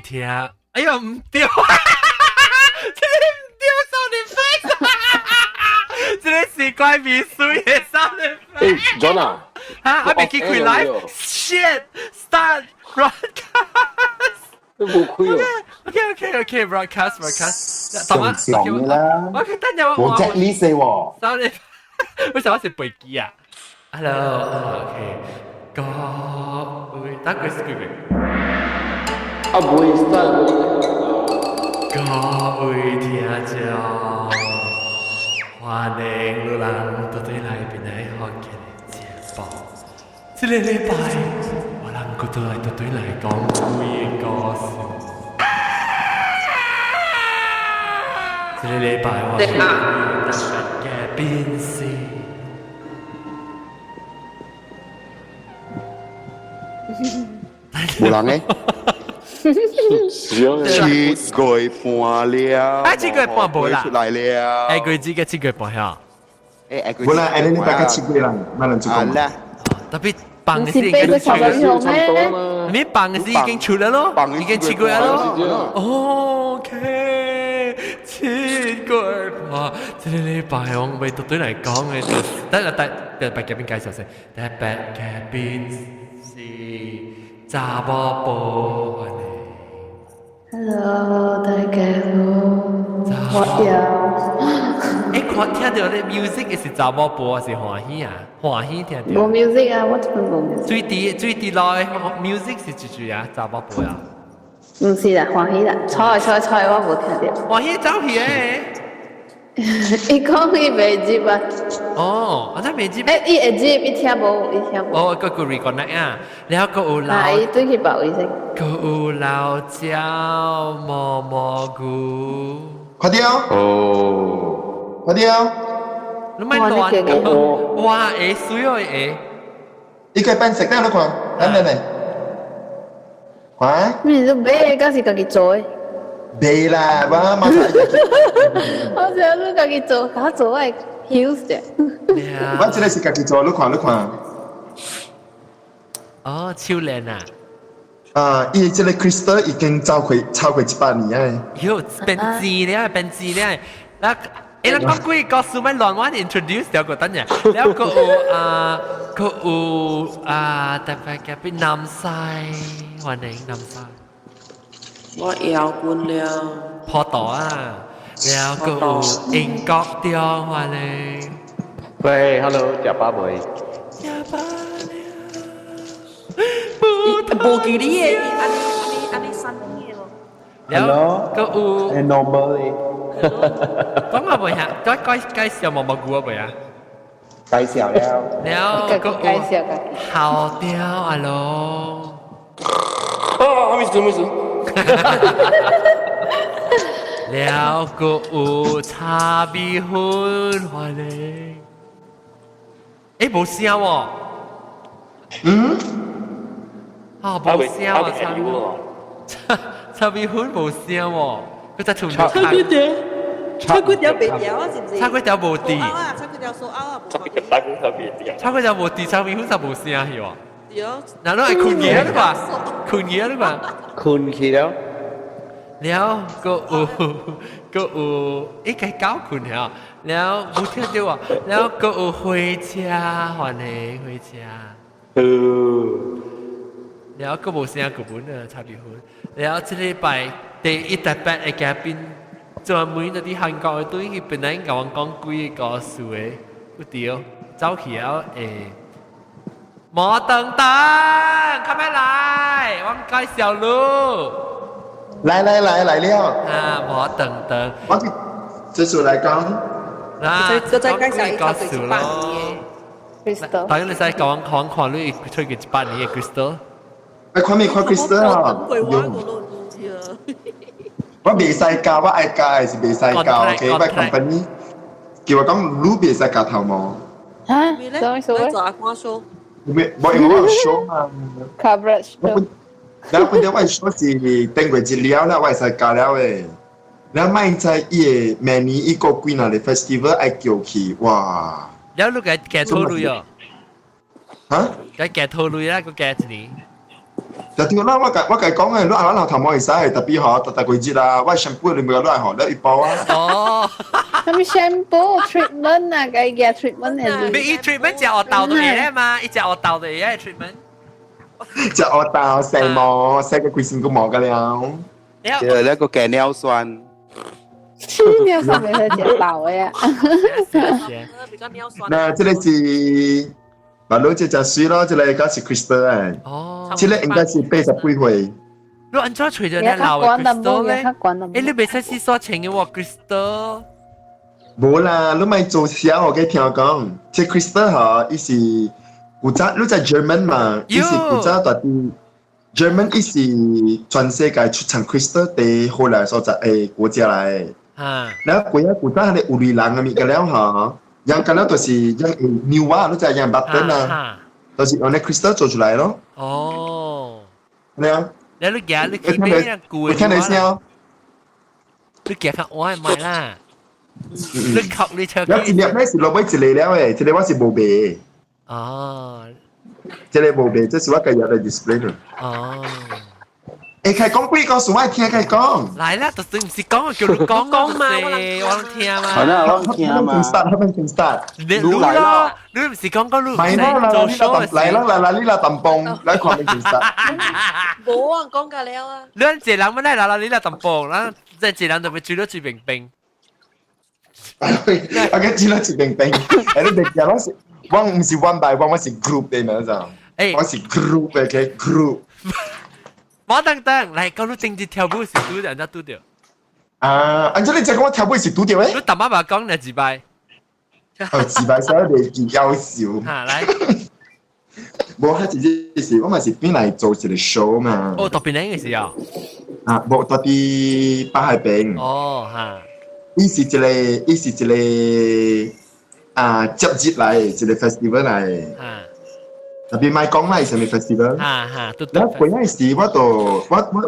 位聽，哎呀毋對，這個毋對，sound effect，這個是怪味水的 sound effect。欸，John 啊，嚇，還未去開 live，shit，start broadcast。都冇開哦。 OK，broadcast broadcast。正常嘅啦。我等陣我 check list 喎。 Sorry，為什麼是背機啊？Hello，OK，各位，等佢先。啊，唔會 start。各位聽眾，歡迎你人到底來邊來學嘅節目。這個禮拜，我人過到來到底來講幾個故事。這個禮拜我是特別嘅變事。無人嘅。七月半了，啊，七月半無啦，出來了。下個月個七月半嚇。欸，無啦，下禮拜個七月啦，冇人做工。特別放嘅是已經出了，你放嘅是已經出了咯，已經七月咯。OK，七月半，這個禮拜我為特對來講嘅，等下等特別嘉賓介紹先，特別嘉賓是查某婆。 Hello，大家好。我有。欸，看聽到咧 music 是查某婆還是歡喜啊？歡喜聽到。無 music 啊，我這邊無 music。最低最低落的 music 是幾句啊？查某婆啊？毋是啦，歡喜啦，錯錯錯，我無聽到。歡喜走去的。伊講伊袂入啊。哦，我真袂入。欸，伊會入，伊聽無，伊聽無。哦，個個 reconnect 啊，然後個有老。伊對去報伊先。個有老椒毛蘑菇。快點哦！哦，快點哦！你莫亂講，哇，會水哦會。伊個變色了，你看，來來來，看。你都買，敢是家己做的？袂啦，我馬上。我想你家己做，較做我 heels 者。我這個是家己做，你看你看。哦，超靚啊！啊，伊這個 crystal 已經超過100年啊！喲，變字了，變字了。那，欸，咱講幾個故事，莫亂我 introduce 掉個等下。了個有啊，個有啊，特別嘉賓南西，歡迎南西。我搖滾了。破島啊，了個有英國中歡迎。喂，hello，食飽未？食飽了。無記你的，按呢按呢按呢刪的咯。了個有。 normal 講下未啊？該該介紹毛蘑菇啊未啊？介紹了。了個介紹個。好屌啊咯！啊，沒事沒事。了個有茶米粉歡迎。欸，無聲喎。嗯？啊，無聲啊！茶茶米粉無聲喎，佢在吐炒粿條，炒粿條袂掉啊，是毋是？炒粿條無滴。啊，炒粿條數拗啊，炒粿條袂掉。炒粿條無滴，炒米粉就無聲去喎。對。嗱，你愛困去啊？你話困去啊？你話困去了。了，個有個有，應該搞困了。了，無聽到啊。了，個有火車，歡迎火車。了，個無聲個本啊，炒米粉。了，這禮拜第一特別的嘉賓，專門佇韓國的對去本來共我講幾個故事的，有對，走去了會。摩登登，快快來，我介紹你。來來來來了。啊，摩登登。我這次來講。嗱，再介紹一故事咯。 Crystal。大家你使講看看你出過100年的 Crystal。你看未看 Crystal 啊？我袂使教，我愛教還是袂使教？OK，我 company 叫我講，你袂使教頭毛。嚇？什麼做阿官說？沒，我因為我有 show 嘛。 Coverage。然後本來我 show 是頂過一了啦，我會使教了的。然後莫知伊個每年一個幾若個 festival 愛叫去，哇！了你個寄套鐳哦？嚇？個寄套鐳啦，個寄一年。就對啦，我共講嘅，你阿老頭毛會使，特別嗬，特特季節啦，我 shampoo 你每個都係學得一包啊。哦，啥物 shampoo treatment 啊，該嘅 treatment 係。你伊 treatment 食學豆就會咧嘛，伊食學豆就會咧 treatment。食學豆洗毛，洗個規身個毛個了。對，那個加尿酸。尿酸袂使食豆的啊。比較尿酸。那這個是，馬路這隻水咯，這個應該是 crystal 誒。哦。這個應該是80幾歲。你按怎揣著你老的 crystal 咧？欸，你袂使洗刷清的喎 crystal。無啦，你莫做聲，我給聽講，這 crystal 嗬，伊是古早，你知 German 嘛？伊是古早大啲 German，伊是全世界出產 crystal 第好來所在的國家來。然後過啊古早彼个有鐳人的物件了吼，人間了就是用牛啊，你知用 button 啊，就是用那 crystal 做出來咯。哦。咩啊？你你行你去買那舊的。我聽你聲。你行較晚買啦。你靠你車。有一粒咧是落尾一個了的，這個我是無賣。哦。這個無賣，這是我家己來 display。哦。欸，開講幾個事，我愛聽開講。來啦，就算毋是講，叫你講講嘛，我攏聽嘛。好啦，我攏聽嘛。 start，他們先 start。你來啦，你毋是講講你唔使做 show。來啦來啦，你來淡磅，來看你先 start。無啊，講過了啊。你一個人乜來啦啦，你來淡磅，咱這一個人就欲煮了一邊冰。我個煮了一邊冰，欸，你別驚，我是我毋是 one by one，我是 group 的嘛，知？欸，我是 group 的，group。我等等，來講你政治跳舞是拄著，按怎拄著？啊，按怎你知講我跳舞是拄著的？你淡仔嘛講兩一擺。哦，一擺所以袂記夭壽。哈，來。無，彼一日是，我嘛是轉來做一個 show 嘛。哦，佗邊個時候？啊，無佗佇北海邊。哦，哈。伊是一個啊節日來，一個 festival 來。特別莫講啦，是啥物 festival？哈哈，然後過嗰時我就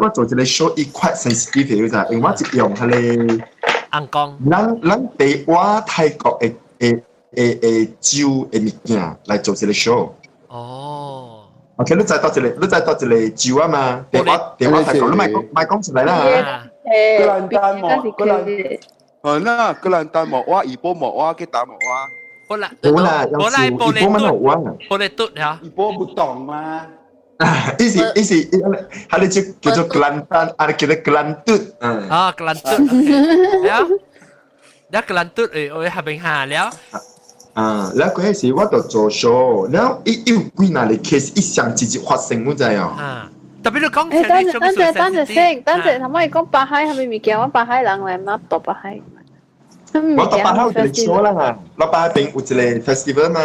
我做一個 show，伊 quite sensitive 的，你知，因為我一用彼个紅光。咱地我泰國的酒的物件來做一個 show。哦。 OK，你知佗一个，你知佗一个酒啊嘛？地我泰國，你莫講莫講出來啦。格蘭丹莫，格蘭，哦那格蘭丹莫哇，伊波莫哇，給打莫哇。好啦，好啦，好啦，玻璃嘟，玻璃嘟嚇。伊波不懂嗎？伊是伊是，彼个就叫做格蘭丹，啊，叫做格蘭嘟。啊，格蘭嘟。了，了格蘭嘟誒，我下邊下了。啊，了嗰時我就做 show，了伊有幾若個 case 一上一直發生，我知哦。啊，特別你講欸，等陣等陣等陣先，等陣頭先講北海啥物物件，我北海人來嘛，佗北海。我佗北海有一個 show 啦，我北海邊有一個 festival 嘛。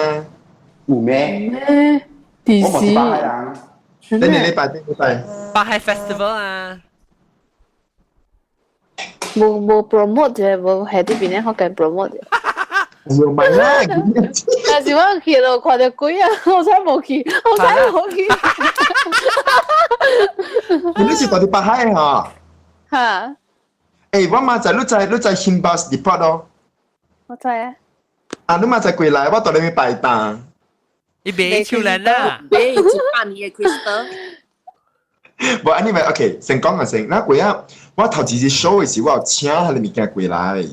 有咩？咩？我無是北海人。頂個禮拜，頂禮拜。北海 festival 啊。無無 promote 者，無喺啲邊咧學緊 promote 者。有買啦！但是我去就看著鬼啊，好彩無去，好彩無去。你是佇北海哈？哈。欸，我嘛知你知你知新巴士 depot 哦。我知啊。啊，你嘛知過來，我佇咧面擺檔。你袂出來啦！買一百年的 crystal。無，anyway，OK，先講下先。那過啊，我頭一日 show 的時，我有請彼个物件過來。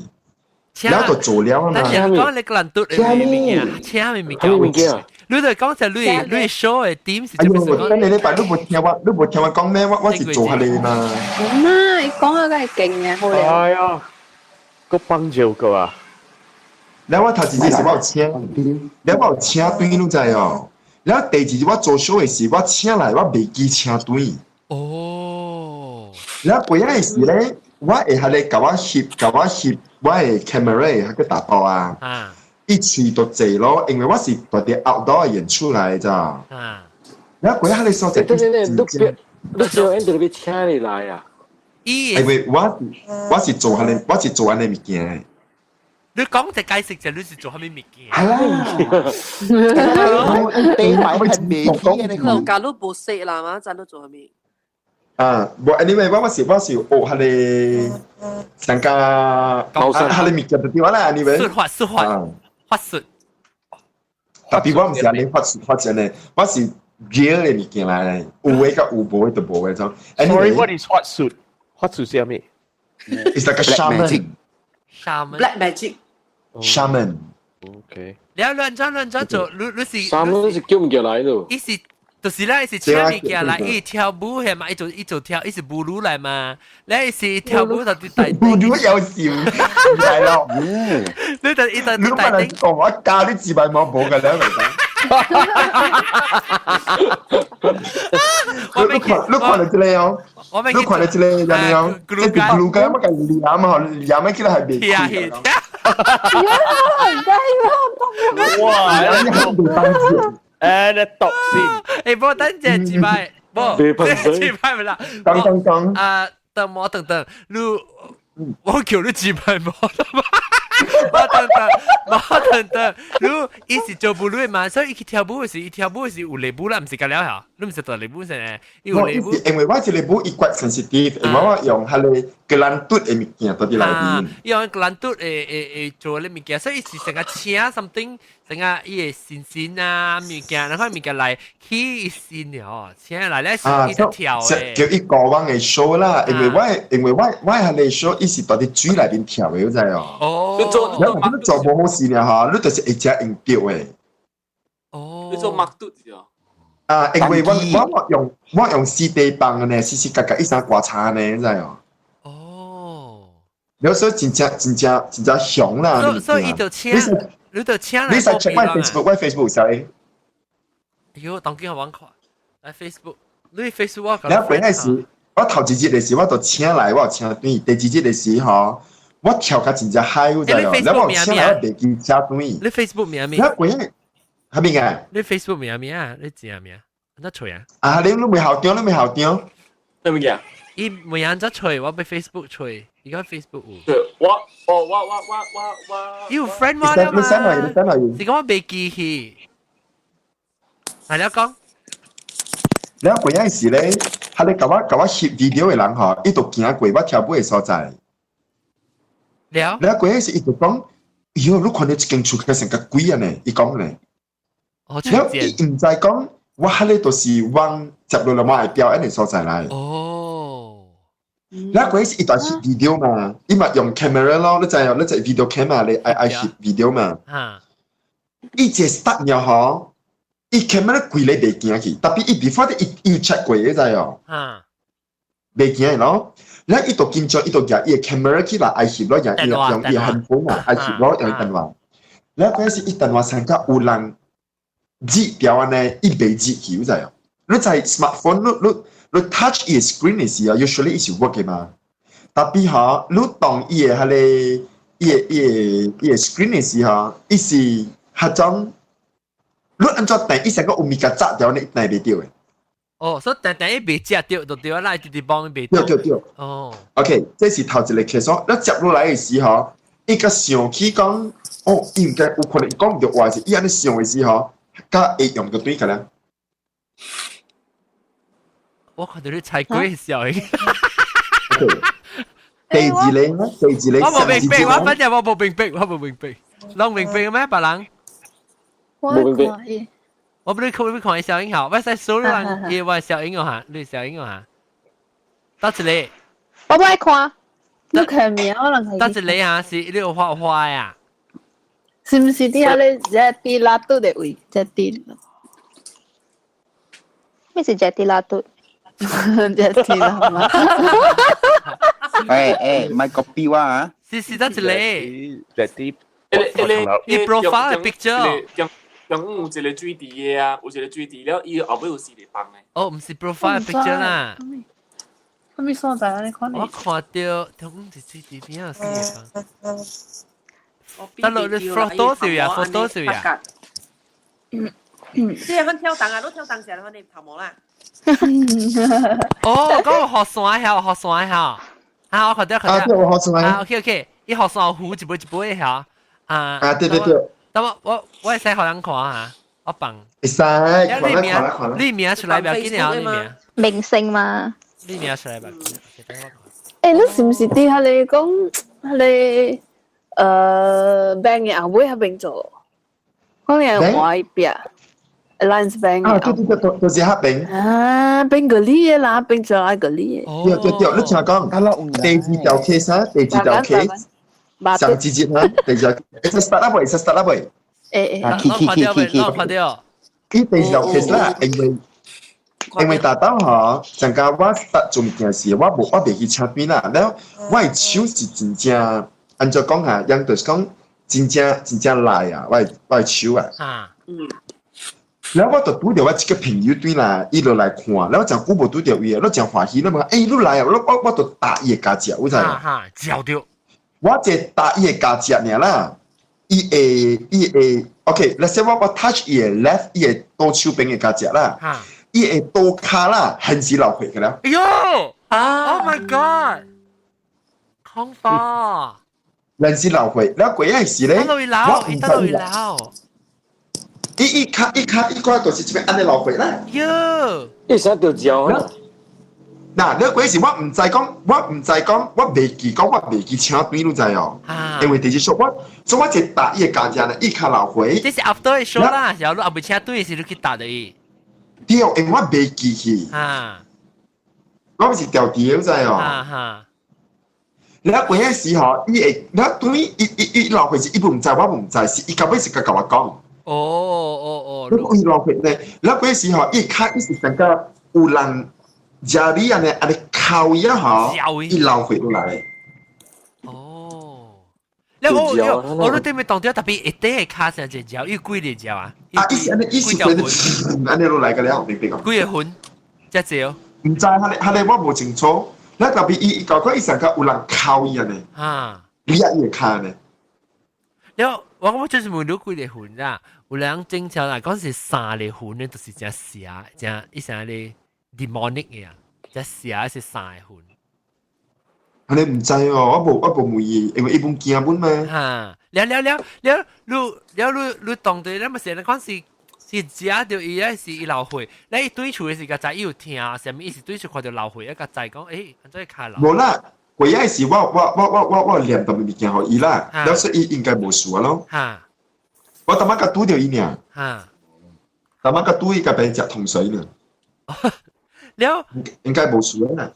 了就做了啊嘛。但是講你個人嘟的物件，請啥物物件？物件？你就講就你 show 的點是哎呦，等你禮拜你無聽我，你無聽我講咩？我是做彼个嘛。媽，伊講啊，梗係勁啊，好了。哎呀，個幫照個啊！了我頭一日是我有請，了我有請隊，你知哦。了第二日我做 show 的時，我請來我袂記請隊。哦。了過仔時咧，我會彼个共我翕，共我翕我的 camera 彼個大包啊。伊喙就濟咯，因為我是佇佇 outdoor 演出來咋。了過仔彼個所在。對對對，你你表演特別請你來啊？因為我是做彼个，我是做按呢物件。你講就解釋就你是做啥物物件？係啦。你買係未記的你假如無識啦嘛，知你做啥物？啊，無 anyway，我是學彼个上加彼个物件就對啦，anyway。術法術法法術。特別我毋是按呢法術法術呢，我是 real 嘅物件來，有嘅佮有無嘅就無嘅種。 Sorry, what is 法術？法術是啥物？It's like a shaman. Shaman. Black magic. Shaman. OK。你亂轉亂轉做，你你是 Shaman 是叫唔叫來咯？伊是就是咧，伊是請物件來，伊跳舞係嘛，伊做伊做跳，伊是舞女來嘛，你是跳舞就佇台舞女有笑，係咯。你就伊就你佇台頂講我教你自閉網冇㗎啦，明你看，你看到這個哦，你看到這個人哦，這個glue 咁個黏哦，黏起來係袂開。哇！誒，你讀先。誒，無等陣幾擺，無，幾擺咪啦。講講講。啊，等我等等，你我叫你幾擺無得嘛？無等等，無等等，你伊是做舞女嘛，所以伊去跳舞時，伊跳舞時有禮舞啦，毋是甲了嚇，你毋是做禮舞先，伊有禮舞。因為我這個舞伊較 sensitive，因為我用彼個格蘭嘟的物件佇內面。用格蘭嘟會會會做咧物件，所以伊是成個請 something，成個伊的神神啊物件，然後物件來起神了，請來咧是伊就跳的。叫伊過往的 show 啦，因為我因為我我彼個 show 伊是佇佇水內面跳的，你知哦？哦。你做無好事了吼，你就是會食用著的。哦。你做麥嘟哦。啊，因為我我我用我用四地棒的呢，時時格格一三刮擦呢，你知哦？哦。有時候真正真正真正凶啦。所以伊就請，你就請來。你使 check 我 Facebook，我 Facebook 有寫。喲，當今好玩看，來 Facebook，你 Facebook 我。你本來是，我頭一日的時我就請來，我有請轉。第二日的時吼。我跳甲真正嗨，有知哦？你我請來我袂記請轉。你 Facebook 名咩？你過日係邊個？你 Facebook 名咩啊？你知名？按怎揣啊？啊！你你未校長，你未校長？咩物件？伊未按怎揣，我欲 Facebook 揣，伊講 Facebook 有。我哦，我我我我我。伊有 friend 我了嘛？你 send 來，你 send 來。是講我袂記去。來了講。了過日時咧，佢哋共我共我翕 video 的人吼，伊就行過我跳舞的所在。了。了過日時，伊就講：喲，你看到這間厝較成個鬼啊呢？伊講呢。哦，了伊毋知講，我彼個就是往接落來我會表演的所在來。哦。了過日時，伊就翕 video 嘛，伊嘛用 camera 咯，你知哦，你知 video camera 咧愛愛翕 video 嘛。哈。伊一 start 了吼，伊 camera 規個袂行去，特別伊 before 伊伊 check 過，你知哦。哈。袂行咯。了伊就緊張，伊就舉伊 camera 起來愛翕咯，用伊用伊 handphone 啊，愛翕咯，用電話。了嗰時伊電話上甲有人接掉按呢，伊袂接去，你知哦？你在 smartphone，你你你 touch 伊 screen 的時候，usually 伊是 work 的嘛。特別吼，你動伊的彼個伊的伊的伊的 screen 的時候，伊是彼種，你按怎掟，伊成個有物件砸掉，你掟袂著的。哦，所以定定伊袂食著，就對啦，直直幫伊袂。對對對。哦。 OK，這是頭一個 case。你接落來的時候，伊閣想起講，哦，伊應該有可能伊講毋著話是，伊按呢想的時候，佮會用就對個啦。我看到你猜鬼笑。第二個呢？第二個。我無明白，我反正我無明白，我無明白。攏明白咩？別人？我明白。我不你看你看小英好，我使數你人，伊我小英哦哈，你小英哦哈。到這裡。我不愛看，你看名我人。到這裡哈是你有畫畫呀？是毋是佇遐咧這滴拉肚的位？這滴。咩是這滴拉肚？這滴拉嘛。誒誒，唔係 copy 我啊。是是到這裡。這滴。伊 profile picture。中午有一個水池的啊，有一個水池了，伊後尾有四個房的。哦，毋是 profile picture 啦。啥物所在啊？你看。我看到中午是水池邊有四個房。得落你 photo 是呀，photo 是呀。嗯嗯。這個跳動啊，你跳動時候，你頭毛啦。哦，講個學山曉，學山曉。啊，我看到看到。啊，對，我學山。啊，OK OK，伊學山湖一杯一杯曉。啊。啊，對對對。等我我我會使予人看嚇，我放。會使，看啦看啦看啦。你名出來不要緊啊，你名。明星嘛。你名出來不要緊。欸，你是毋是佇彼個講彼個bank 的後尾彼邊做？可能換一壁。Alliance Bank 啊，對對對，就是彼邊。啊，邊個哩的啦，邊做愛個哩的。對對對，你聽講，第二條 case 啊，第二條 case，上一節哈，第二條，會使 start 啦未？會使 start 啦未？誒誒，去去去去去，拍掉。伊第二條 case 啦，因為大刀吼，上家我 start 做物件時，我無我袂去請邊啦，了我的手是真正，按怎講啊？樣就是講真正真正賴啊，我的手啊。啊。然後我就拄著我一個朋友對啦，伊就來看，然後真久無拄著伊，我真歡喜，我問欸，你來啊，我就搭伊的鉸剪，有知？哈，嚼著。我這搭伊的鉸剪爾啦，伊會，OK，let's say 我 touch 伊的 left，伊的左手邊的鉸剪啦，伊的左跤啦，現時流血去了。哎喲！啊！Oh my god！恐怖！現時流血，了過仔時咧，我唔知伊流。伊伊跤伊跤伊個就是這邊按呢流血啦。喲！伊啥就嚼啦。嗱，你嗰時我毋知講，我毋知講，我袂記講，我袂記請對，你知哦？因為第一說我，所以我一搭伊的鉸剪咧，伊跤流血。這是 after show 啦，然後你後尾請對時，你去搭的伊。對，因為我袂記去。啊！我毋是調佇，你知哦？啊哈！你嗰陣時吼，伊會，你對伊伊伊流血是伊毋知，我毋知，是伊到尾是共我講。哦哦哦！你伊流血咧，你嗰陣時吼，伊跤伊是感覺有人。家裡按呢按呢敲伊啊吼，伊流血落來。哦，你我我我對面當掉特別一塊的跤成隻腳，伊幾個腳啊？啊，伊是按呢，伊是幾個按呢落來個了，明白個？幾個魂？隻腳？毋知，彼个我無清楚。你特別伊伊搞講伊上個有人敲伊按呢，啊，掠伊的跤呢。了，我就是問你幾個魂啊？有人正常來講是三個魂呢，就是誠邪，誠伊啥咧 demonic 的啊，誠邪是三個魂。你毋知哦，我無問伊，因為伊本驚本嘛。哈，了了了了，你了你你當對，你咪成日講是是食著伊啊，是伊流血。你對厝的時共知伊有聽，啥物意思？對厝看著流血，一共知講，欸，按怎跤流？無啦，過仔時我念淡薄物件予伊啦，了所以伊應該無事啊咯。哈，我逐擺共拄著伊爾。哈，逐擺共拄伊共白食糖水呢。了，應該無事啦。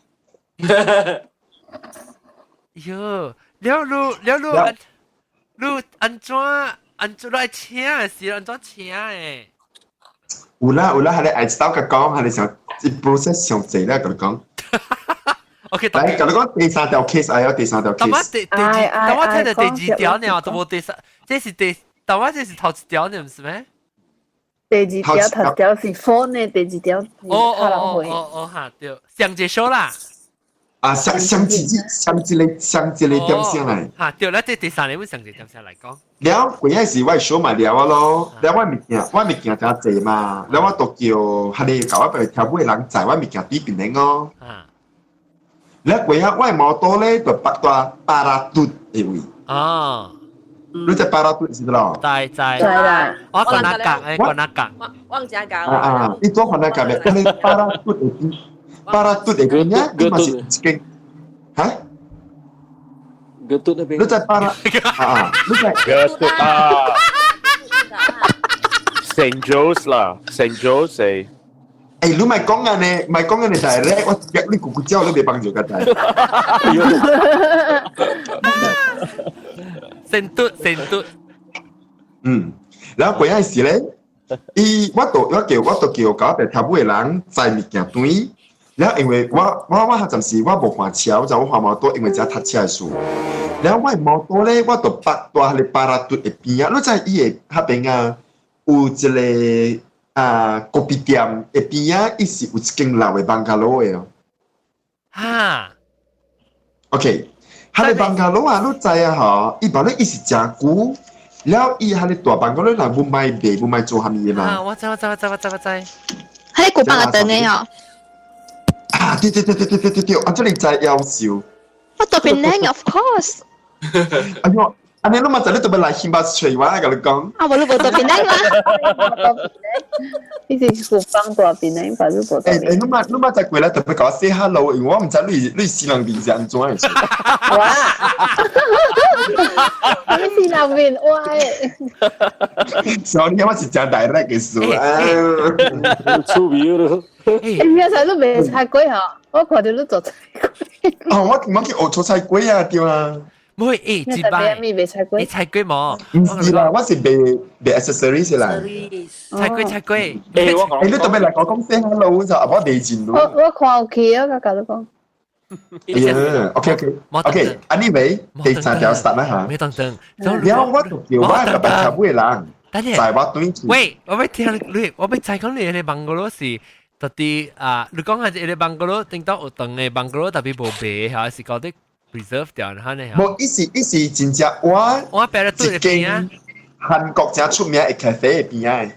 喲，了你了你你按怎按怎來請是按怎請的？有啦有啦，係你愛知道共講，係你想 process 上濟啦，共你講。 OK，來，共你講第三條 case，哎喲，第三條 case。但我第第二，但我聽到第二條呢，都無第三，這是第，但我這是頭一條呢，毋是咩？第二條頭條是 phone 的，第二條哦哦哦哦哈對，上一首啦。啊，上上一上一個上一個點聲來。哈對，咱這第三個上一個點聲來講。了，過仔時我小嘛了啊咯，了我物件我物件誠濟嘛，了我都叫彼個共我別跳舞的人載我物件佇邊頂哦。啊。了過仔我的摩托咧就泊佇巴拉頓的位。哦。你知巴拉頓是咯？知知。知啦。我講那講，誒，講那講。我唔知講。啊啊！你做番那講的，彼個巴拉頓的邊，巴拉頓的邊啊，伊嘛是一間，哈？格頓那邊。你在巴拉啊？你在格頓啊？Saint Jose 啦，Saint Jose。欸，你莫講按呢，莫講按呢，大咧，我約你咕咕叫，你袂幫助個大。成嘟成嘟。嗯，然後過陣時咧，伊我都我叫我都叫搞白頭尾的人載物件轉，然後因為我彼陣時我無換車，我就我換摩托，因為遮讀冊的事。然後我的摩托咧，我就泊佇彼个巴拉頓的邊啊，你知伊的彼邊啊，有一個啊咖啡店的邊啊，伊是有一間老的邦加羅的哦。哈，OK，彼个邦加羅啊，你知啊吼，伊無咧伊是誠久，了伊彼个大邦加羅人無愛賣，無愛做啥物的嘛。啊，我知我知我知我知我知。彼個古板個燈的哦。啊，對對對對對對對對，啊，這裡知夭壽。我特別靚，of course。哎喲，按呢你嘛知你特別來新巴揣我，共你講。啊，無你無佇檳城嗎？你是古邦大檳城，還是無佇欸欸，你嘛再過來特別共我 say hello，因為我毋知你西人面是按怎的。哇！你是南面哇的。 Sorry，我是真 direct 的事啊。出名咯。欸，明仔你袂菜粿吼？我看著你做菜粿。哦，我去學做菜粿啊，對啊。唔會，欸，一擺。咩賣菜粿？你菜粿無？毋是啦，我是賣 accessories 啦。菜粿菜粿。欸，我欸，你特別來我講 say hello 就我袂進我我看有去，我共你講。哎呀，OK OK OK，anyway，第三條實啦嚇。沒等等。了我就叫我個白頭尾人，在我對住。喂，我欲聽你，我欲知講你個 bungalow 是到底啊？你講係一個 bungalow，頂到有長的 bungalow 特別無賣，還是講得 preserve 掉？哈呢？無，伊是伊是真正我我白了對邊啊，韓國真出名的 cafe 邊啊。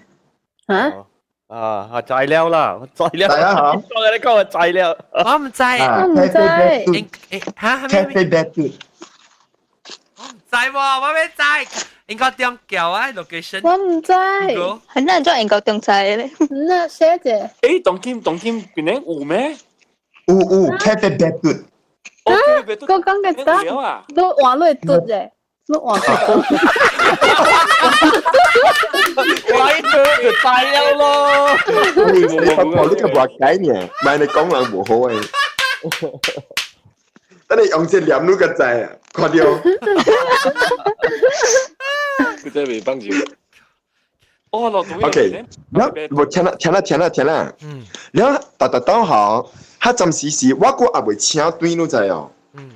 嚇？啊，啊，知了啦，知了。大家好，我跟你講，我知了。我毋知，我毋知。欸，嚇？ Cafe Bad。我毋知喎，我欲知。應該點叫啊？location。我毋知。很難做應該中知咧。那寫者。欸，當今當今檳城有咩？有有 Cafe Bad。啊！我講嘅得，你換你嘟啫，你換佢嘟。我一嘟就知了咯。你發婆你個話解呢？唔係你講人無好誒。等你用這念你個知啊，看到。佢真係未幫住。哦，落到 OK，了，無聽啦聽啦聽啦聽啦。嗯。了，逐逐當好，較暫時是我閣猶未請轉，你知哦？嗯。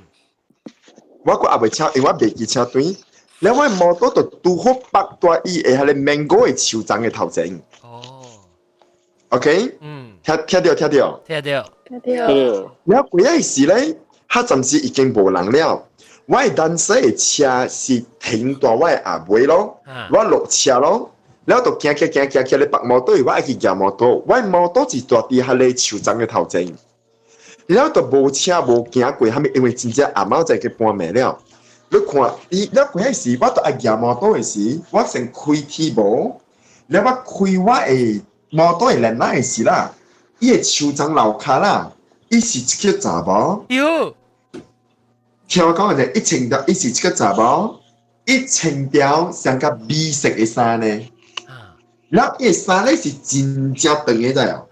我閣猶未請，因為我袂記請轉。了，我摩托就拄好縛蹛伊的彼个 mango 的樹叢的頭前。哦。OK。嗯。聽聽著聽著。聽著。聽著。了，過仔時咧，較暫時已經無人了。我的單車的車是停蹛我的後尾咯，我落車咯。了就行行行行行咧縛摩托，我愛去騎摩托，我摩托是蹛佇彼个樹叢的頭前。了就無車無行過，啥物？因為真正暗暝在去半暝了。你看，伊了過彼時，我就愛騎摩托的時，我先開天無，了我開我的摩托的輪仔的時啦，伊的樹叢樓跤啦，伊是一個查某。喲，聽我講者，伊穿條，伊是一個查某，伊穿條像較米色的衫呢。了伊的衫咧是真正長的，知無？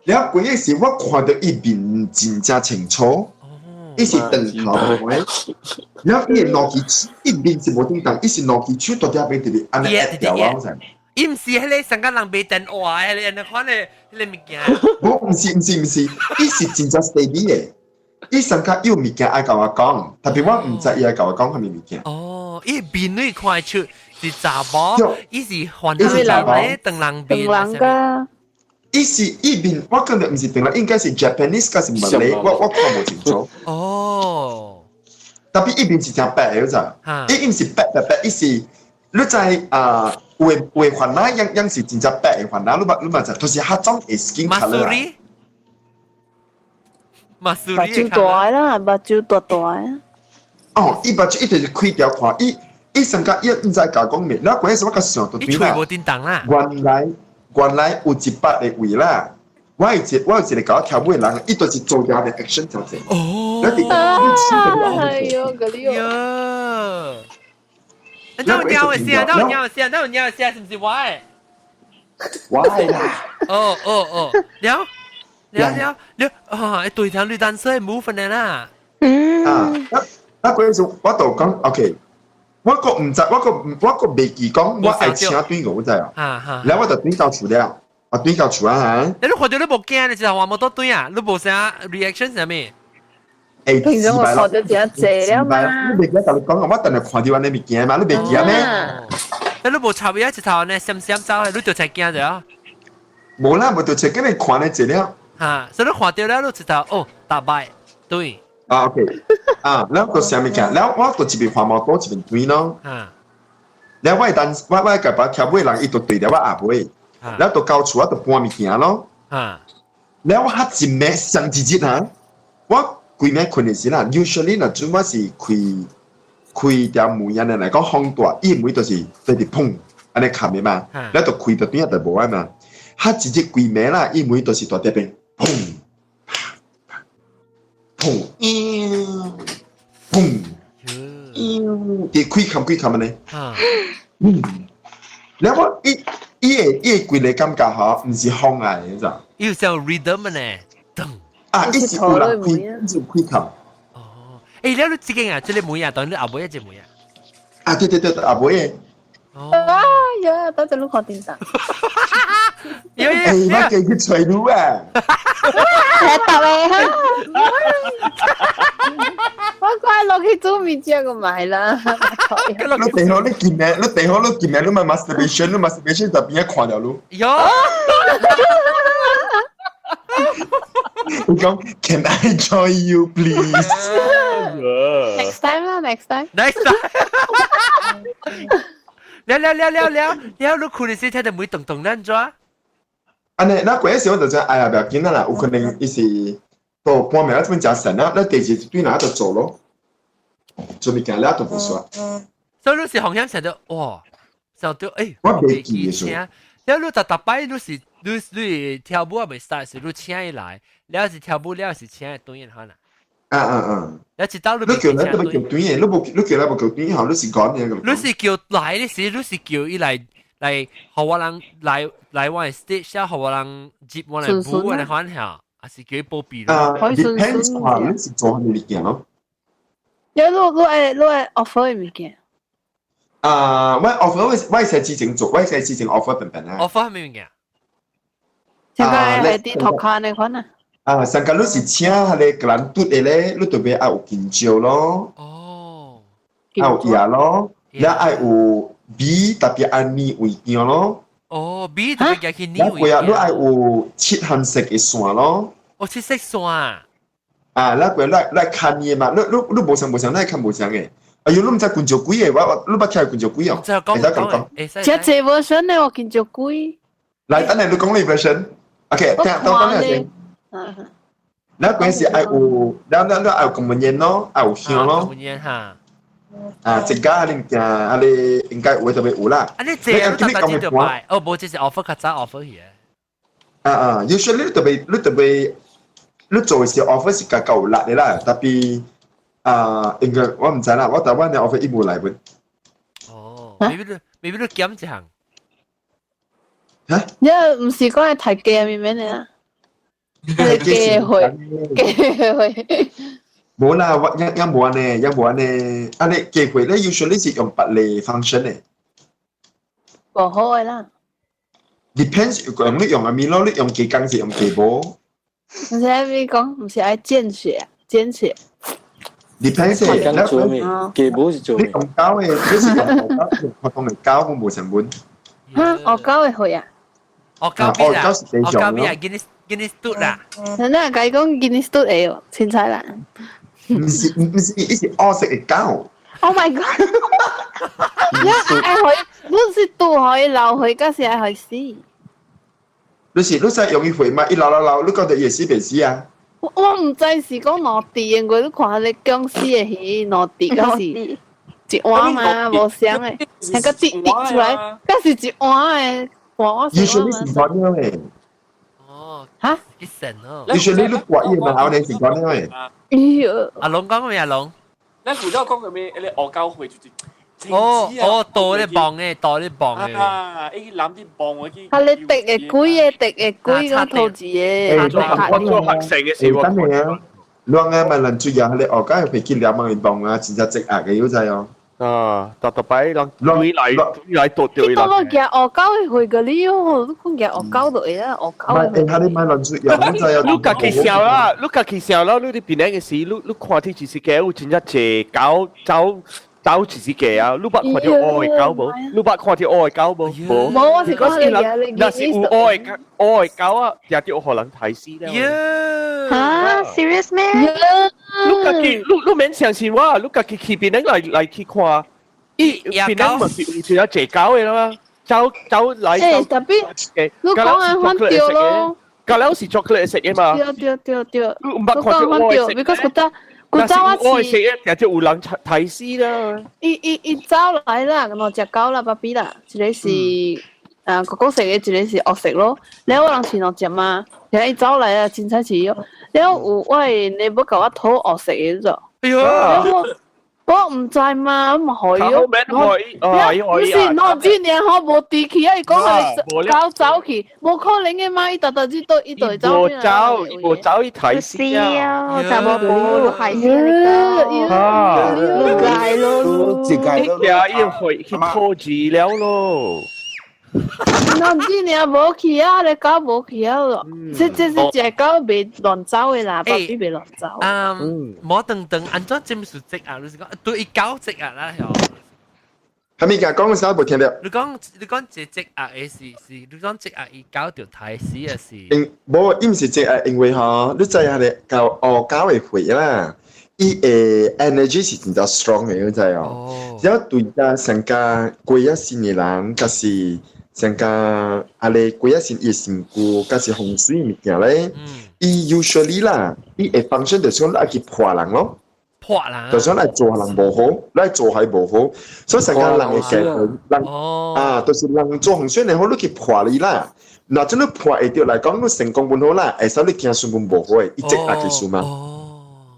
了過彼時，我看著伊面真正清楚，伊是長頭髮，了伊的兩支，伊面是無叮當，伊是兩支手蹛佇遐邊直直按呢壓掉我，知。伊毋是彼个上個人賣電話的，彼個按呢款的彼个物件。無，毋是，毋是，毋是，伊是真正 steady 的，伊上較有物件愛共我講，特別我毋知伊愛共我講啥物物件。哦，伊面你看得出是查某，伊是番人咧，長人面。長人㗎。伊是伊面，我感覺毋是長人，應該是 Japanese，抑是馬來，我看無清楚。哦。特別伊面是誠白的，你知？伊毋是白白白，伊是你知啊？有的有的番仔樣樣是真正白的番仔，你嘛你嘛知，就是彼種的 skin color。馬蘇目睭大啦，目睭大大。哦，伊目睭伊就是開條看，伊伊上甲伊毋知共講咩，แล้ว嗰時我較想就對啦。無叮當啦。原來原來有一百個位啦，我有一個共我跳舞的人，伊就是做條的 action 條子。哦。哎呦，嗰啲喲。你有鳥的聲，你有鳥的聲，你有鳥的聲，是毋是我的？我的啦。哦哦哦，了了了了，啊！對條女單身 move 的啦。嗯。啊，那嗰時我就講 OK，我閣毋知，我閣袂記講，我愛請轉我，知哦。啊然後我就轉到厝了，我轉到厝啊嚇。你看著你無驚，你就話冇得對啊，你無啥 reaction 啥物？欸，平常我看著真濟了嘛。你袂記共你講，我等下看著按呢物件嘛，你袂記咩？你無插伊一頭呢，閃閃走，你就才驚著。無啦，無就才叫你看咧濟了。嚇，所以你看著了，你一頭哦，打敗對。啊，OK，啊，然後就啥物件，然後我就一邊換摩托一邊轉咯。然後我當我共把跳尾人，伊就對著我後尾，然後就到厝我就搬物件咯。然後我較一暝上一日哈，我規暝睏的時啦，usually 若陣我是開開條門啊，來講風大，伊門就是對直砰，按呢冚的嘛，了就開到邊仔就無啊嘛。他直接規暝啦，伊門就是大這邊砰，砰，砰，砰，伊開冚開冚按呢。嗯，了我伊伊的伊的規个感覺吼，毋是風來的，你知？伊有像 rhythm 呢，噔。啊，伊是有人開，伊是有開冚。欸，了你這間啊，這個門啊，當你後尾一隻門啊。啊，對對對，後尾的。啊呀，等陣你看叮當。欸，我記去揣你啊！太特咧哈！我快落去煮麵食個買啦。你地好你見名，你地好你見名，你咪 masturbation，你 masturbation 就邊一看到你。喲。你講 Can I join you please？ Next time 啦，next time。 Next time。了了了了了了，你困的時聽到門咚咚按怎？按呢，那嗰時我就知，哎呀，不要緊啦，有可能伊是到半暝啊，這邊食神啊，那第二對哪就做咯，做物件了就無煞。所以你是風險成到哇，想到欸，我袂記得。了你逐逐擺你是你你跳舞啊未 start 時，你請伊來，了是跳舞了是請伊轉伊可能。啊啊啊！了一道你你叫人都欲叫轉的，你無你叫人無叫轉吼，你是講的。你是叫來的時，你是叫伊來來，予我人來來我的 stage 啊，予我人接我來舞我來款下，還是叫伊保庇？啊，depends 看你是做啥物件咯。有你你愛你愛 offer 的物件。啊，我 offer 我我係之前做，我係之前 offer 平平啊。 offer 啥物件？這個係啲托卡那款啊。啊，上個你是請彼个格蘭嘟的咧，你特別愛有金蕉咯，哦，愛有葉咯，也愛有米特別愛黏味件咯。哦，米特別去黏味。啊，你愛有七項色的線咯。哦，七色線。啊，那個來來看伊嘛，你你你無相無相，你看無相的。哎喲，你毋知棍石鬼的，我我你捌聽棍石鬼哦？會使講講。這這 version 呢，我見石鬼。來，等下你講你 version。OK，聽，等等下先。那嗰時愛有，了了了愛有公文煙咯，愛有香咯。公文煙哈。啊，這家你物件，啊你應該有特別有啦。啊，你這個你講的擺，哦，無，這是 offer 較早 offer 去。啊啊，usually 你特別，你特別，你做的時 offer 是較夠力的啦，特別啊，應該我毋知啦，我台灣的 offer 伊無來本。哦，maybe 你 maybe 你減一項。嚇？因為毋是講係提價面面的啊。機會，機會。無啦，我一一無按呢，一無按呢。啊，你機會咧，usually 是用別個 function 的。無好的啦。 Depends 用你用啥物咯，你用雞公是用雞無？毋是愛咪講，毋是愛見血，見血。 Depends 講做咩？雞無是做你用狗的，你是用狗，普通的狗，我無成本。哈，學狗的會啊？學狗邊啊？學狗邊啊？Guinness Guinness 嘟啦。那家講 Guinness 嘟會哦，凊彩啦。毋是毋是，伊是烏色的狗。 Oh my god！你愛予，你是拄予伊流血，還是愛予死？你是你使用伊血嘛？伊流流流，你覺得伊會死袂死啊？我我毋知是講兩滴，因為你看彼個僵屍的魚兩滴，敢是一碗嘛，無相的，那個滴滴出來，敢是一碗的，碗你說你是講了的？哦，哈？一神哦！你說你你掛伊嘛？後年是講了的。哎喲！阿龍講咩？阿龍？咱古早講過咩？彼個烏狗血就是。哦哦，倒咧磅的，倒咧磅的。啊，伊攬啲磅我去。啊，你滴的鬼的，滴的鬼個頭子的。我做學生嘅時候，等下啊，亂啊嘛，人主要係你烏狗血去兩蚊磅啊，真正積壓嘅，有知哦。啊，特特擺人對來對來奪掉伊。當我驚烏狗的血個你哦，你講驚烏狗就會啊，烏狗的血。唔係，你買人主要，你知啊？你家己笑啦，你家己笑啦，你佇邊個時，你你看天電視機有真正濟狗走。走一時個啊！你捌看著烏的狗無？你捌看著烏的狗無？無。無，我是講你，若是有烏的烏的狗啊，定著予人刣死了。哈，serious 咩？你家己，你你免相信我，你家己去邊來來去看，伊邊個毋是有一隻濟狗的啦嗎？走走來。欸，特別，你講的反對咯。狗了是巧克力色的嘛？對對對對。你毋捌看著烏的色，because 覺得。古早我我食一日就有人睇死啦。伊伊伊走來啦，兩隻狗啦，爸比啦，一個是啊哥哥食的，一個是黑色咯。了我人飼兩隻嘛，然後伊走來啊，凊彩飼了。了有我的你要共我討黑色的咗。哎呦！我毋知嘛，嘛予伊。唔是，兩隻爾吼無治去啊！伊講予狗走去，無可能的嘛！伊逐逐日都伊就會走。無走，無走，伊睇死啊！就無無害死你個。啊！解咯，一解咯。伊去去拖治了咯。兩隻爾無去啊！你狗無去啊咯。這這是隻狗袂亂走的啦，爸比袂亂走。嗯，無等等，按怎真是積壓？你是講對伊狗積壓啦？係咪講講啥無聽到？你講你講這積壓的是是，你講積壓伊狗就刣死啊是？因無，伊毋是積壓，因為吼，你知影咧，狗烏狗的血啦，伊的 energy 是真正 strong 的，你知哦。只要對家上加過咗身的人，抑是上加啊咧過咗身伊的身軀，抑是風水物件咧，伊 usually 啦，伊會 function 就是講愛去破人咯。破人，就想來做人無好，來做係無好，所以成個人會改人啊，就是人做風水的好，你去破伊啦。若真你破會著來講，你成功本好啦，會使你行順本無好的，伊積壓技術嘛。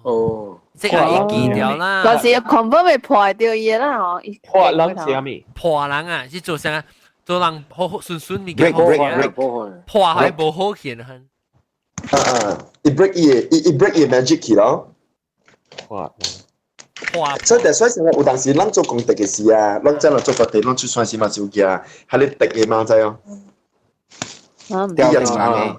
哦，即係伊記掉啦。但是 confirm 會破掉伊啦吼。破人是啥物？破人啊，是做啥？做人好好順順物件好破破係無好見啊。啊啊，伊 break 伊伊伊 break 伊 magic 去咯。破破，所以所以有當時咱做功德嘅事啊，咱真係做法地，咱出山時嘛是有驚，係你滴嘅嘛知哦。掉人啊！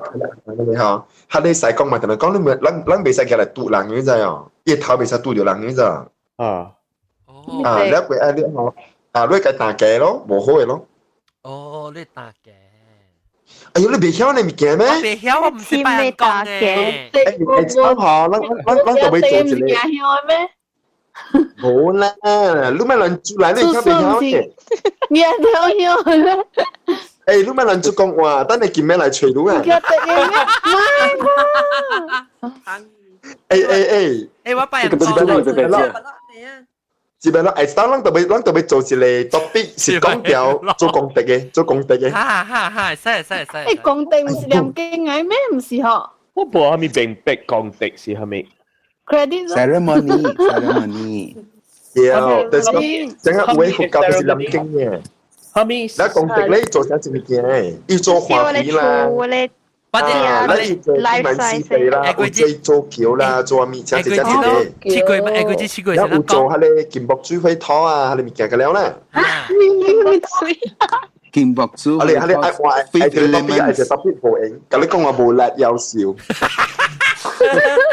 你吼，係你使講嘛，同你講你咪，咱咱袂使舉來堵人，你知哦？伊頭袂使拄著人，你知？啊。啊，你過愛你吼，啊，你該打機咯，無好嘅咯。哦，你打機。哎呦，你袂曉你物件咩？我袂曉，我毋是拜人講嘅。欸，欸，吼，咱咱咱就欲做一個。咩？無啦，你莫亂煮來，你曉袂曉嘅？你曉曉咩？欸，你莫亂煮講話，等下今暝來揣你啊！欸欸欸！欸，我拜人講。是咪咯？欸，當咱特別，咱特別做一個 topic 是講掉做功德嘅，做功德嘅。哈哈哈！使使使。欸，功德毋是念經嘅咩？毋是吼？我無啥物明白功德是啥物。 Credit ceremony ceremony。對，就是講，整個有的佛教就是念經嘅。啥物？咱功德咧做啥物件？伊做花皮啦。啊！咱做萬事地啦，有做做橋啦，做物件，這這這個。七個乜？下個月七個月。有做彼个金箔水火土啊，彼个物件個了啦。金箔水。啊你啊你愛我愛這個特別愛這特別無閒，共你講話無力夭壽。下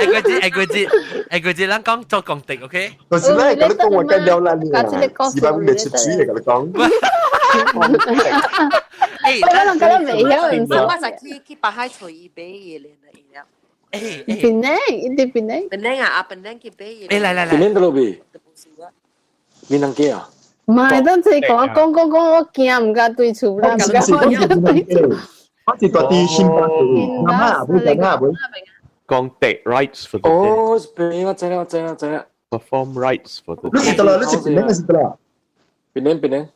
個月下個月下個月，咱講做功德，OK？就是咧，共你講話該了啦，你啊，是吧？未出水嘅，共你講。欸，我攏感覺袂曉，毋是。我就去去北海揣伊買伊的了。欸，檳城，伊佇檳城。檳城啊，啊檳城去買伊。欸，來來來。檳城佗落買？閩南街啊？唔係，等陣講講講講，我驚毋敢對厝啦，毋敢對厝。我是住佇新北市，阿媽，唔是阿媽。功德 rites for the dead。哦，檳我知啦，知啦，知啦。 Perform rites for the 你是佗落？你是檳城是佗落？檳城檳城。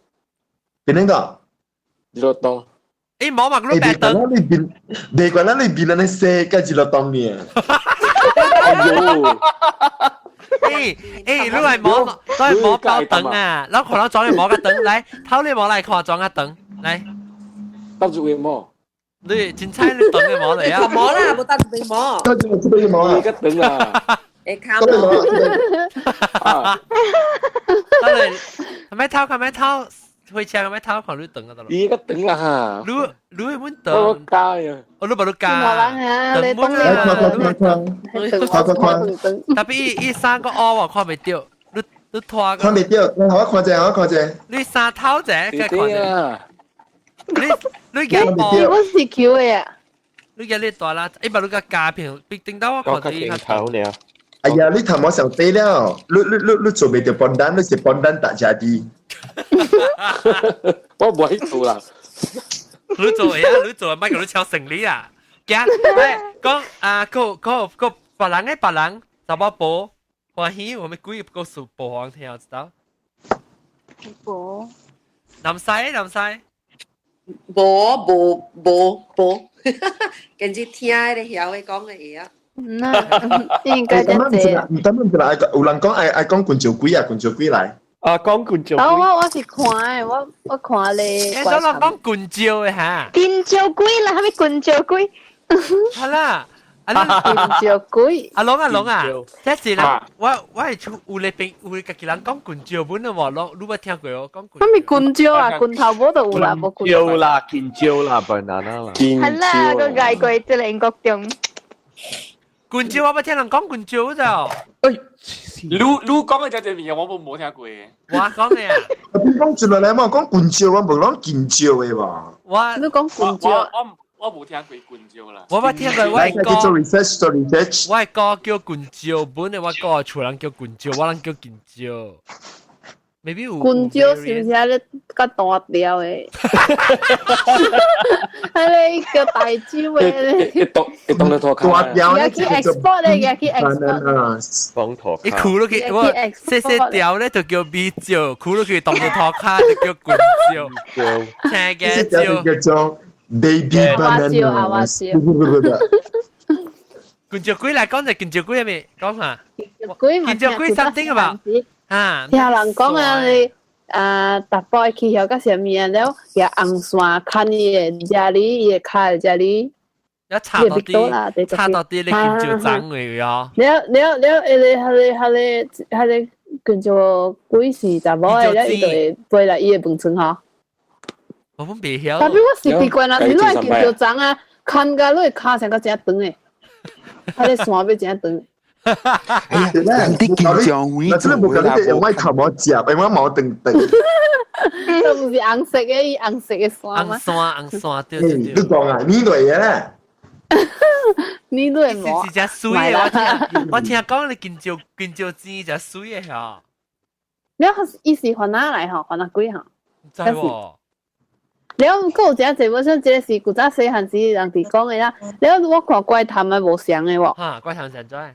檳城個？日落東。欸，冇嘛，你白燈。你變，別管咱你變咱西，甲日落東呢？哎呦！欸欸，你來摸，都係摸包燈啊！咱看咱裝去摸個燈，來，頭你摸來看裝個燈，來。搭住個摸。你真彩你燈嘅摸嚟啊！摸啦，無搭住個摸。搭住這邊摸啊！個燈啊！會卡摸。啊！得嚟，係咪偷？係咪偷？火車係咪偷？看你燈啊得咯。伊個燈啦哈！你你會揾燈？我加呀！哦，你無你加。燈滿啊！看看看。特別伊伊三個烏我看袂著，你你拖。看袂著，我看者，我看者。你三頭者，該看者。你你驚無？我是 Q 的啊。你驚你大啦？欸，把你個加片，別頂到我看你。頭呢？哎呀，你頭毛上對了，你你你你做袂著笨蛋，你是笨蛋大家的。我無去做啦。你做會啊？你做，莫共你抄生理啊！驚，喂，講啊，個個個別人的別人，查某婆。歡喜，我們鬼故事播放聽知道？無。南西南西。無無無無，跟住聽迄個曉的講的會啊。那應該就這。唔得唔得啦！有人講愛愛講棍椒鬼啊，棍椒鬼來。啊，講棍椒。我是看的，我看咧。欸，我講棍椒的哈。棍椒鬼啦，啥物棍椒鬼？好啦。阿棍椒鬼。阿龍阿龍啊，這是啦，我係出有咧邊有家己人講棍椒本的喎，攏你捌聽過哦？講棍。啥物棍椒啊？棍頭無就有啦，無棍。椒啦，棍椒啦，banana 啦。係啦，個外國這個英國中。棍椒我捌聽人講棍椒就。哎，你你講的這隻物件我無聽過。我講的啊。你講出來嘛？講棍椒，我無講棍椒的吧？我你講棍椒。我無聽過棍椒啦。我捌聽過，我哥做 research 做 research。我哥叫棍椒，本來我哥厝人叫棍椒，我人叫棍椒。maybe 有棍椒是毋是遐咧較大條的？彼個叫大蕉的。一當一當咧拖大條咧。去 export 咧，去 export。講拖。一苦落去，我細細條咧就叫米椒，苦落去當做拖卡就叫棍椒。聽嘅椒。叫做 baby banana。棍椒鬼來講就棍椒鬼係咪？講下。棍椒鬼 something 吧？啊！聽人講啊，你啊，逐擺去曉甲啥物啊，了舉紅線牽伊的遮裡，伊的跤遮裡，一插到啲，插到啲，你見就長嘅喲。了了了，彼個、彼個、彼個、彼個叫做鬼是查某的，了伊就會飛來伊的飯床吼。我本袂曉。特別我是習慣啦，你會見就長啊，牽甲你的跤成甲真長的，彼個線欲真長。哎呀，人哋見將會嗱，真係冇講你用我頭毛夾，用我毛長長。都唔是紅色的，伊紅色的線紅線紅線對對對。你講啊，你類嘅咧？你類毛？是隻水的，我聽我聽講你見椒見椒煎隻水的嚇。你伊是番仔來吼，番仔鬼吼？唔知喎。了，閣有誠濟，我想這個是古早細漢時人佇講的啦。了，我看怪談的無相的喎。哈，怪談怎樣？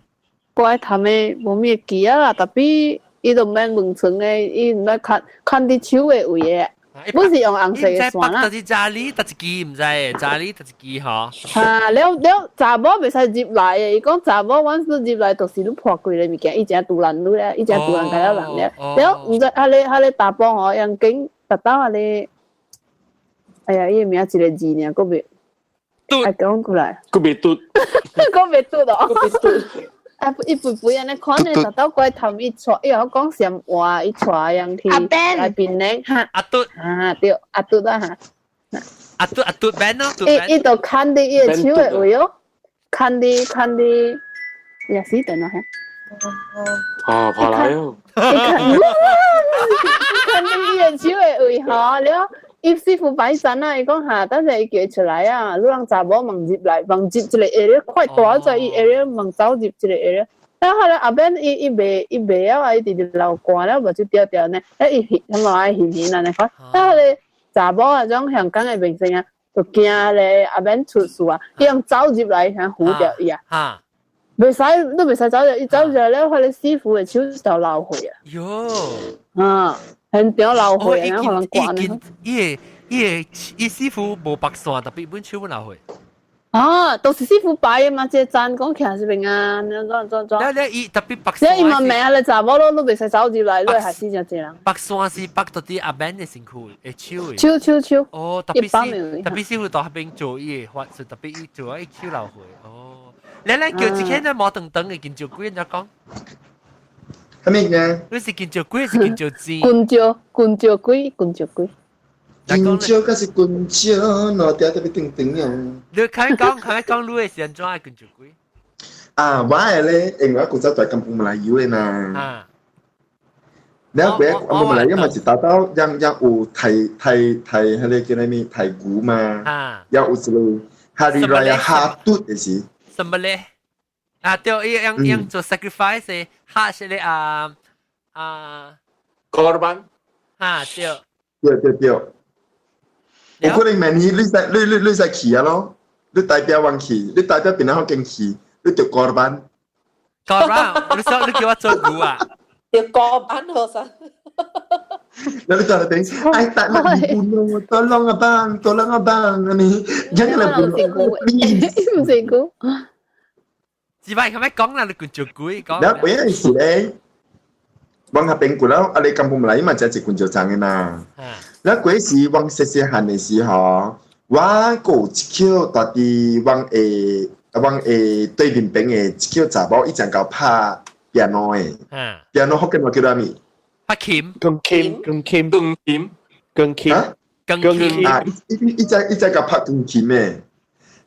怪談的無咩記啊啦，特別伊都毋免問床的，伊毋免牽牽佇手的位的，本是用紅色的線啦。特一查理，特一支毋知的，查理特一支吼。哈，了了，查某袂使入來的，伊講查某阮是入來，就是你破開个物件，伊誠獨難你咧，伊誠獨難家了人咧。了，毋知彼个彼个查甫吼，用緊達到彼个，哎呀，伊个名一個字爾，閣袂，愛講過來。閣袂拄。閣袂拄咯。啊！伊肥肥按呢款的，達到怪頭伊帶，伊會講啥話，伊帶人去來檳城哈。阿嘟啊對，阿嘟啊哈。阿嘟阿嘟 Ben 咯，伊伊就牽佇伊的手的位哦，牽佇牽佇，也死等啦嚇。哦，跑來哦。伊牽佇伊的手的位吼了。伊師傅擺陣啊，伊講哈，等下伊叫伊出來啊，你人查某問入來，問入一個 area，快大在伊 area 問走入一個 area。然後咧後邊伊伊袂伊袂曉啊，伊直直流汗了，目睭掉掉呢，哎伊翕，什麼愛翕翕按呢款。然後咧查某啊，種香港的明星啊，就驚咧後邊出事啊，伊用走入來想扶著伊啊。袂使，你袂使走入，伊走入來了，彼個師傅的手就流血啊。喲。啊。現場流血啊，予人關呢。伊伊伊師傅無白線，特別本手本流血。啊，都是師傅擺的嘛，這個站講徛這邊啊，怎怎怎。了了，伊特別白線。伊嘛明啊，你查某咯，你袂使走入來，你會害死誠濟人。白線是白到佇阿 Ben 的身軀，的手的。手手手。哦，特別是特別師傅到彼邊做伊的法術，特別伊做伊手流血。哦，你咱叫一天咧毛長長的金蕉鬼，怎講？啥物嘅？你是金蕉鬼，是金蕉精？金蕉，金蕉鬼，金蕉鬼。金蕉，可是金蕉，兩條特別長長樣。你開講，開講，你是按怎的金蕉鬼？啊，我的咧，因為我古早在甘榜馬來油的嘛。啊。了後甘榜馬來油嘛是達到讓讓有提提提彼個叫啥物提牛嘛。啊。也有一個哈利來亞哈嘟的是。什麼咧？啊，對，伊用用做 sacrifice 的，哈是咧啊啊。 Korban。哈對。對對對。有可能明年你使你你你使去啊咯，你代表阮去，你代表檳榔福建去，你就 korban。過啦，你想你叫我做牛啊？要過班好生。 Lalu kalau tengok, ay tak nak dibunuh, tolong abang, tolong abang ni. Janganlah bunuh. 唔成功。自擺係咪講啦？你管做鬼講。然後嗰陣時咧，往下邊過啦，啊你根本來嘛，就一棍就長嘅嘛。然後嗰時往細細漢嘅時候，我過一口到底往下往下對面邊嘅一口查某，伊正夠拍 piano 嘅。piano 福建話叫做咩？拍琴。鋼琴，鋼琴，鋼琴，鋼琴，鋼琴。啊！伊伊伊只伊只夠拍鋼琴嘅。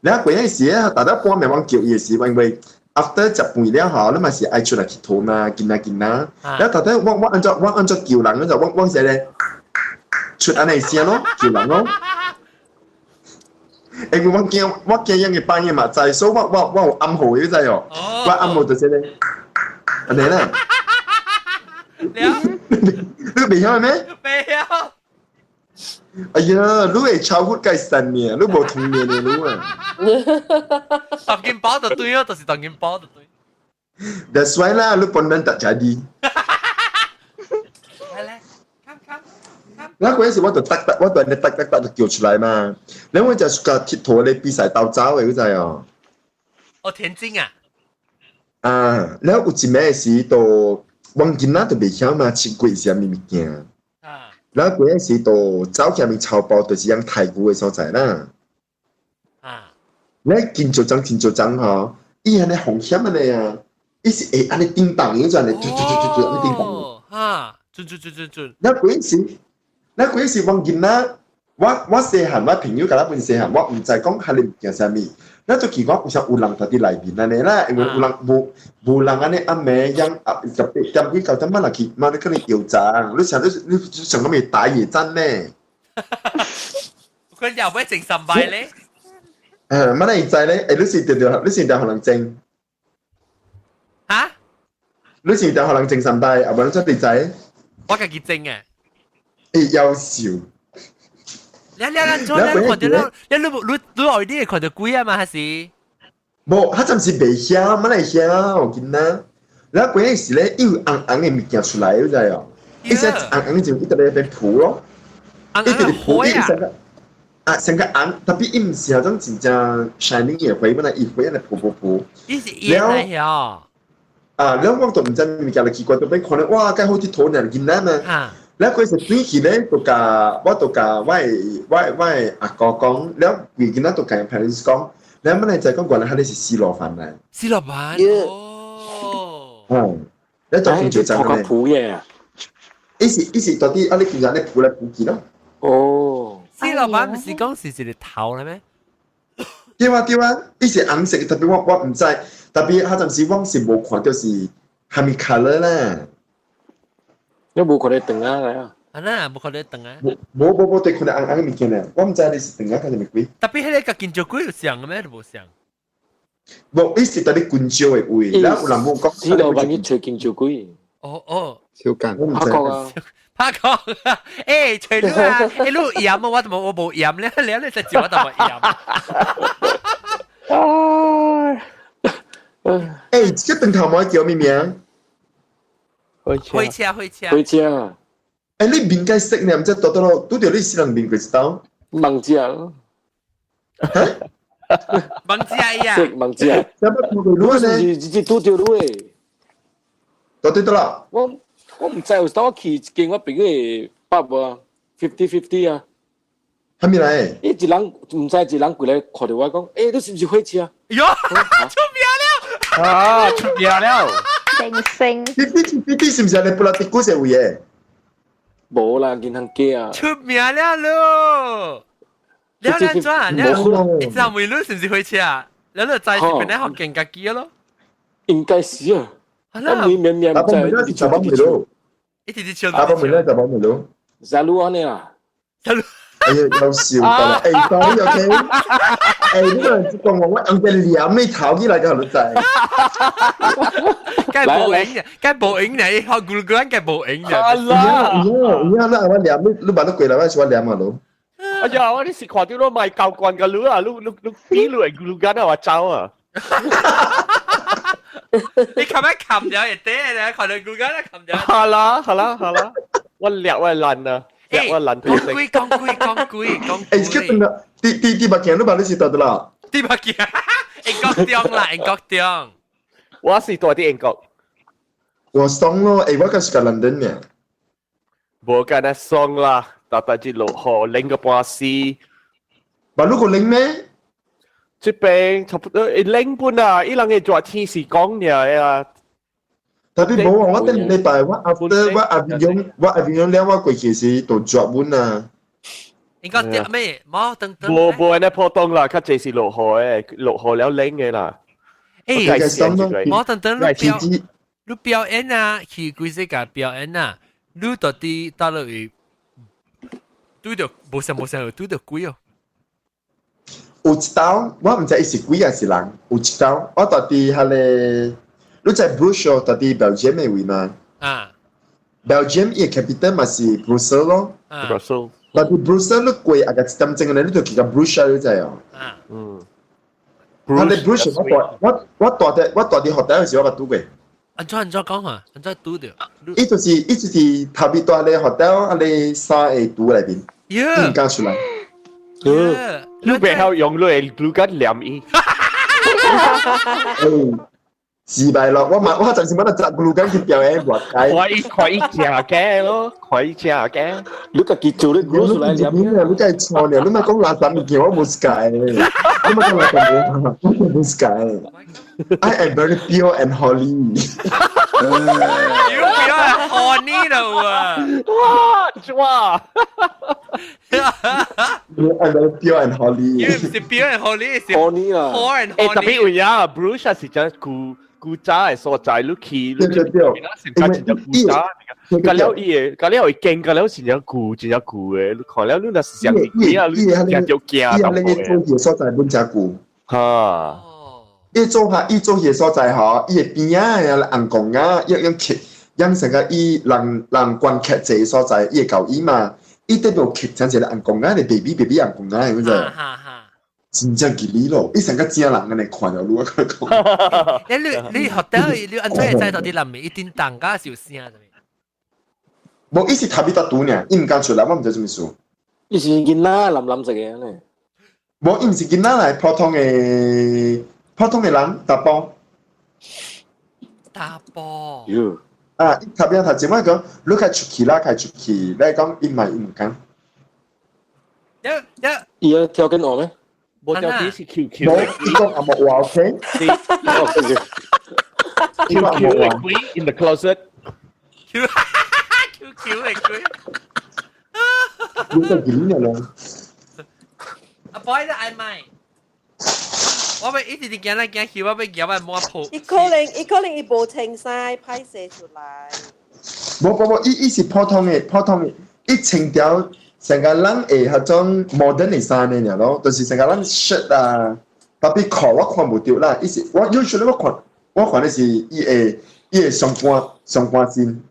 然後嗰陣時咧，大家半暝往叫伊嘅時，因為 after 食飯了後，你嘛是愛出來佚佗嘛，見啊見啊。然後大家我我按怎叫人，就我我寫咧出按呢聲咯，叫人咯。因為我驚人嘅半夜嘛知，所以我有暗號，你知哦。我暗號就是咧，按呢啦。你未曉咩？未曉。哎呀，你會超過該3年，你無童年的你啊！當金包就對咯，就是當金包就對。 That's why 啦，你本人tak jadi。來來，看看。那嗰陣時我就得得，我就你得得得就叫出來嘛。然後我就個鐵陀咧比賽鬥走的，你知哦？哦，田徑啊！啊，然後有一暝時就阮囡仔就袂曉嘛，7月是啥物物件。然後嗰陣時就走起面草包，就是樣太古的所在啦。啊！你真少張真少張吼，伊按呢風險按呢啊，伊是會按呢叮當，伊就按呢嘟嘟嘟嘟嘟按呢叮當。哈！準準準準準。那嗰陣時，那嗰陣時阮囡仔，我細漢，我朋友共我分細漢，我毋知講彼个物件啥物。那就奇怪，有啥有人佇內面按呢啦，因為有人無無人按呢暗暝樣啊10點幾9點仔落去，嘛你可能搖站，你想你你想講咩打野戰咩？佢又會整三擺咧？誒，乜你知咧？誒，你是條條，你是條予人整？嚇？你是條予人整三擺，啊無你出嚟知？我家己整嘅。誒，夭壽。你你你做你看到你你你你外啲看到鬼啊嘛？還是？無，他暫時袂曉，乜來曉，囡仔。然後嗰陣時咧，伊有紅紅的物件出來，你知哦？伊只紅紅就一直咧變浮咯，一直浮，伊成個啊成個紅，特別伊毋是那種真正 shining 的火，本來伊火按呢浮浮浮。伊是煙來曉。啊，了我都毋知物件就奇怪，就變看咧，哇，蓋好佚佗呢，囡仔嘛。了佢是轉去咧，就共我就共我的阿哥講，了規囡仔就共 parents 講，了本來就講原來彼个是死羅番來。死羅番。哦。嗯，你就見就真嘅。浮嘅。伊是到底啊？你見人咧浮來浮去咯。哦。死羅番毋是講是一個頭咧咩？對啊對啊，伊是紅色，特別我毋知，特別彼陣時我是無看到是蝦米 colour 啦。你無看到長仔來啊？啊那無看到長仔。無無無，對看到紅紅的物件咧，我毋知你是長仔還是物鬼。特別彼个佮金石鬼有像的咩？都無像。無，伊是佇咧軍燒的位，然後有人無講。死老闆去揣金石鬼。哦哦。小間。拍過啊！拍過。欸，揣你啊！欸，你有鹽啊？我都無，我無鹽咧，你你食少我都無鹽。欸，這個長頭毛叫咩名？火車，火車，火車，火車。欸，你面該識呢？毋知倒倒落，拄著你死人面過一刀。盲食咯。盲食呀！識盲食。有乜看過你呢？是是拄著你的。到底倒啦？我毋知，有時我去一間我朋友的 pub 啊，50-50啊。啥物來？伊一人毋知一人過來看著我講，欸，你是毋是火車？喲，出名了！啊，出名了！明星。你是毋是你布拉迪古社會的？無啦，銀行家啊。出名了咯！了了怎啊？了，你知問你是毋是火車啊？了你知是邊個福建家己咯？應該是啊。我明明明阿伯妹是十八妹咯。一直直笑。阿伯妹咧十八妹咯。十路安尼啦。十路。哎呀，有笑到啦！哎，sorry OK。哎，你個人講我我用隻臉你頭起來個女仔。該報應嘅，該報應嘅，學咕嚕咕該報應嘅。啊啦！而家啦，我臉你你把你過來，我是我臉啊咯。哎呀，我你是看到你賣教官嘅女啊，你你你比你咕嚕咕啊，我走啊。你琴日冚咗一啲咧，看到 Google 咧冚咗。好啦好啦好啦，我掠我爛啊，掠我爛講鬼講鬼講鬼講欸，這個佇北京，你把你是佗佗啦？佇北京，英國中啦，英國中。我是住佇英國。我爽咯，欸，我敢是佮倫敦呢。無干那爽啦，逐逐日落雨，冷個半死。把如果冷咩？這邊差不多冷半啊，伊人嘅熱天是講爾啊。特別無啊！我頂禮拜我 after 我阿邊用我阿邊用了，我過去時就熱本啊。應該掉咩？冇等等。無無按呢普通啦，較濟是落雨的，落雨了冷的啦。欸，冇等等，你表你表演啊，去規世界表演啊，你到底到落去拄著無啥無啥，拄著鬼哦。有一道，我毋知伊是鬼還是人。有一道，我到佇彼个，你知 Brussels 到佇 Belgium 的位嗎？啊。 Belgium 伊的 capital 嘛是 Brussels 咯。 Brussels。但佇 Brussels 你過啊個一點鐘咧，你就去到 Brussels 你知哦。啊。嗯。我佇 Brussels 我住我我住佇我住佇 hotel 的時我捌拄過。按怎按怎講啊？按怎拄著？伊就是頭尾住咧 hotel，啊咧三個櫥內面，伊毋敢出來。你袂曉用你的鑷甲念伊。自敗咯！我嘛我暫時冇得執鑷甲去表演偌解。看伊看伊食嘅咯，看伊食嘅。你家己做你鑷出來念。你你家錯了，你莫講垃圾物件，我無 suka 你莫講垃圾物件，我無 suka I am very pure and holy。 You pure and horny 了啊！哇哇！ I'm very pure and holy。你唔是 pure and holy，是 horny 啦。 Horn 欸，特別有影，Bruges 是真舊古早的所在，你去，對對對，是真正古早。甲了伊的，甲了伊見，甲了是真舊，真正舊的。你看了，你若是想伊啊，你驚就驚伊那個做戲所在本真舊。哈。伊做下，伊做戲所在吼，伊的邊仔啊，紅公啊，用用刻，用成個伊人人觀客坐所在，伊會教伊嘛。伊得到刻成一個紅公啊，的 baby baby 紅公啊，是毋是？真正吉利咯！伊成個正人按呢看著你，我甲你講。欸，你你學得你按怎會知到佇內面一定動甲是有聲啥物？無，伊是頭尾搭拄爾，伊毋敢出來，我毋知啥物事。伊是囡仔藍藍色的呢？無，伊毋是囡仔來，普通的普通的人，查埔。查埔。喲。啊，伊頭邊頭前我講，你較出去啦，較出去，你講伊嘛伊毋敢。一一。伊有條件學咩？無條件是 QQ。無，伊講阿莫話 OK。 QQ 的鬼 in the closet。 Q QQ 的鬼。你個囡仔咯。阿 boy 咧愛買。我欲一直直行來行去，我欲夾我摸鋪。伊可能伊可能伊無穿衫歹勢出來。無無無，伊伊是普通的，普通的，伊穿條成個人會彼種 modern 的衫的爾咯，就是成個人 shirt 啊，特別褲我看無著啦。伊是我 usually 我看我看的是伊會伊會上半上半身。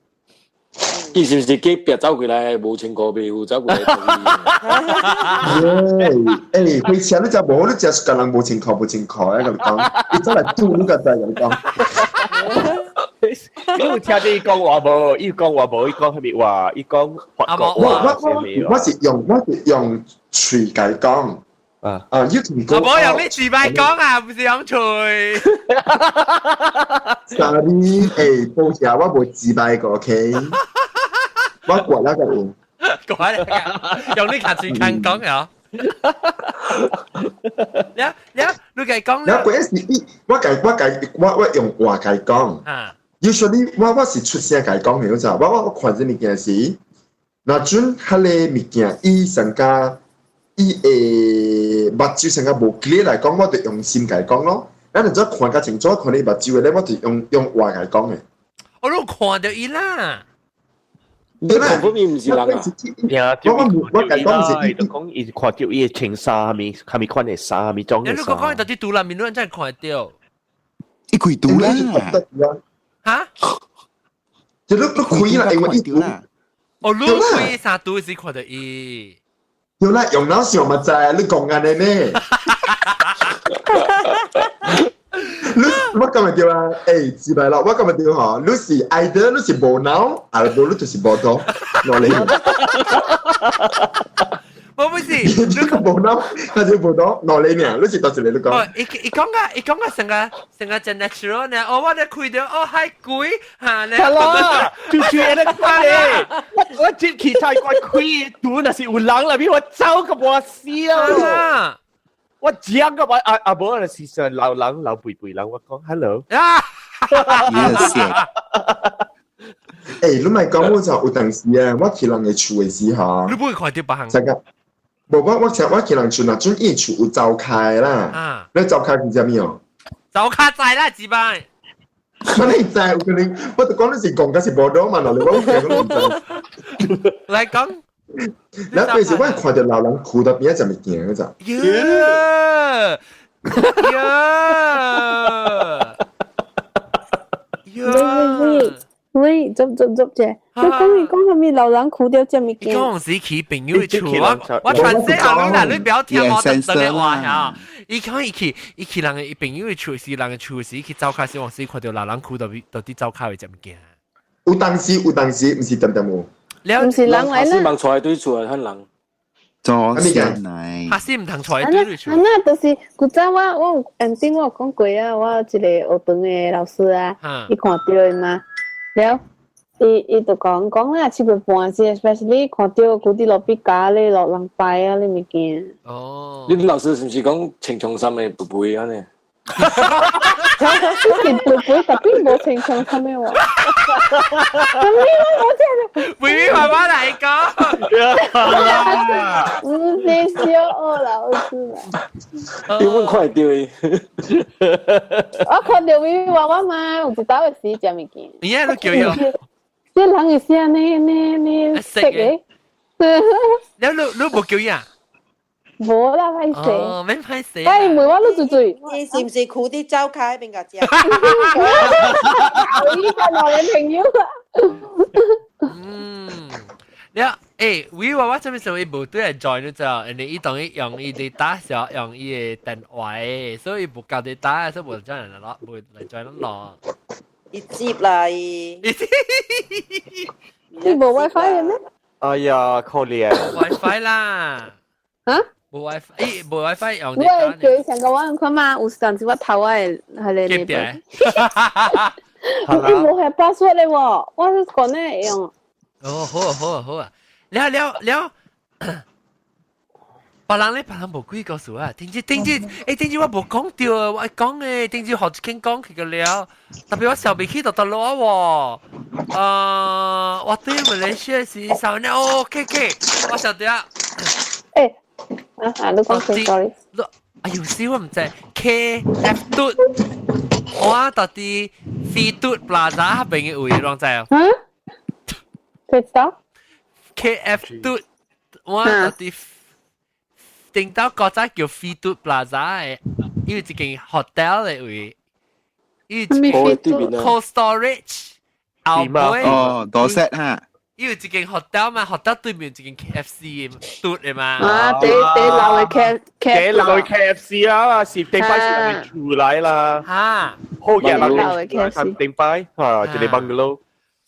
伊是毋是隔壁走過來，無穿褲袂有走過來？欸，欸，火車你食無好，你食是共人無穿褲無穿褲，我共你講，伊走來堵你個知，共你講。你有聽著伊講話無？伊講話無？伊講啥物話？伊講法國話。我我我是用我是用喙共伊講。啊啊！you can go。我冇用你自白講啊，唔是用喙。 Sorry，欸，抱歉，我無自白過，OK。我過那個有。過來，用你卡嘴看講啊。了了，你共伊講。了，過是伊，我共我共我我用話共伊講。啊。 Usually 我我是出聲共伊講的，你知我我我看這物件時，若準彼个物件，伊上加伊會目睭上加無 clear 來講，我就用心共伊講咯。咱就做看較清楚，看你目睭的咧，我就用用話共伊講的。我都看著伊啦。你看不伊毋是人啊？我我我共伊講是，伊就講伊看著伊的穿衫，物，啥物款的衫，啥物種的衫。你講講到底拄內面，你真係看著。伊開拄啦。哈？就你你開啦，因為伊拄。哦，你開衫拄時看著伊。對啦，用腦想嘛知，你講按呢咩？你我今日叫啊，欸，自閉啦，我今日叫嗬，你是 either 你是無腦，啊無你就是無腦，攞嚟。冇冇事，你無腦，他就無腦，攞嚟呢，你是到時你講。哦，伊伊講個伊講個成個成個真 natural 呢，哦，我咧開到哦，海鬼嚇咧。係啦，就是安尼講咧，我接起菜關開，拄若是有人來邊，我走個無死啦。我講個我阿阿無那是上老人老輩輩人，我講 hello。啊！ Yes。欸，你咪講我就有當時啊，我去人嘅厝嘅時候，你不會看到別項？這個，無我我我去人厝，若準伊厝有灶跤啦。啊！你灶跤是啥物哦？灶跤在啦，幾擺？我你知有可能，我就講你是講，是無腦嘛，嗱，你我講你唔知。來講。那嗰時我看到老人褲到邊一隻物件嗰隻。耶！耶！喂喂喂喂，執執執啫！你講你講係咪老人褲掉隻物件？講時去朋友厝，我我傳說後面嗱，你不要聽我特特嘅話嚇。伊講伊去伊去人嘅朋友厝時，人嘅厝時去灶跤時，往時看到老人褲到到底灶跤嘅隻物件。有當時有當時，毋是點點有。唔是人來啦。望坐喺對厝啊，很人。左先嚟。哈是唔通坐喺對厝。啊，那就是古早我我有頂我有講過啊，我一個學堂的老師啊，伊看到的嘛，了，伊伊就講講啦，7月半時，especially 看到古佇路邊咖咧落人拜啊，你物件。哦。你老師是毋是講穿長衫的肥肥按呢？是肥肥，特別無穿長衫的喎。咁你我這妹妹媽媽來講。唔是小學老師啦。你阮看會著伊。我看到妹妹媽媽嘛，有一道的時食物件。你喺度叫伊？這人會寫呢呢呢色的。你你你無叫伊啊？無啦，歹勢。哦，免歹勢。哎，問我你做做。你是毋是褲啲走開邊個食？我依家男人朋友啊。嗯，了，欸，我我這邊時候伊無對來 join 你知道，因為伊當伊用伊的打小用伊的電話，所以無夠的打，所以無 join 人咯，無來 join 咯。伊接啦伊。你無 WiFi 嘅咩？哎呀，可憐。 WiFi 啦。啊？無 WiFi，欸，無 WiFi 用。我會叫伊上個我看嘛，有時陣時我頭我會係咧呢邊。你無係 password 咧喎，我是講咧用。哦，好啊，好啊，好啊。了了了，別人咧，別人無幾個數啊。頂次頂次，欸，頂次我無講到啊，我講誒，頂次學一傾講起個了。特別我小未去就得咯喎。啊，我對馬來西亞是啥呢？哦，OK OK，我曉得啊。欸，啊啊，你講先，sorry。哎呦，死我毋知 K F 嘟，我到底 Fitur Plaza 彼邊的位，攏知哦。嗯？誰知道？K F 嘟，我到底頂到國際叫 Fitur Plaza 的，伊有一間 hotel 的位，伊有一間 cold storage 後尾哦，多 set 哈。伊有一間 hotel 嘛，hotel 對面有一間 KFC 嘟的嘛。啊，第第樓的 K 第樓的 KFC 啊，是頂擺是人厝來啦。哈，好嘢啦，頂擺嚇，一個 bungalow。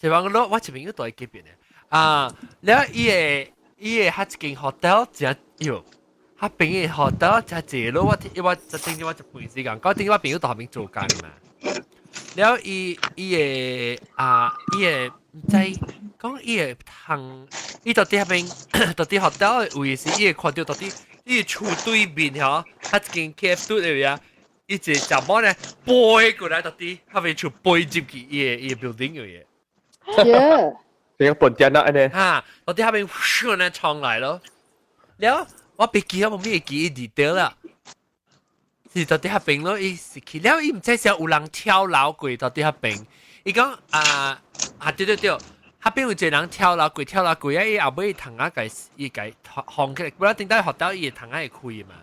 一個 bungalow，我這邊有住佇隔壁的。啊，了伊個伊個彼一間 hotel 真喲，彼邊的 hotel 真濟咯。我我就頂我一半時間，講頂我朋友佇彼邊做工嘛。了伊伊個啊，伊個毋知講伊會通，伊到底彼邊到底 hotel 的位時，伊會看到到底伊厝對面吼，彼一間 KF 的位啊，伊一個查某呢飛過來到底，彼邊厝飛入去伊個伊個 building 嘅嘢。耶！你個本店啊，呢？哈，到底彼邊咻呢衝來咯。了，我別記，我冇咩記 detail 啦。是到底彼邊咯，伊是去了，伊毋知是有人跳樓過到底彼邊。伊講啊啊對對對，彼邊有一個人跳樓過，跳樓過啊！伊後尾窗仔共伊共放起來，本來頂底學到伊的窗仔會開嘛。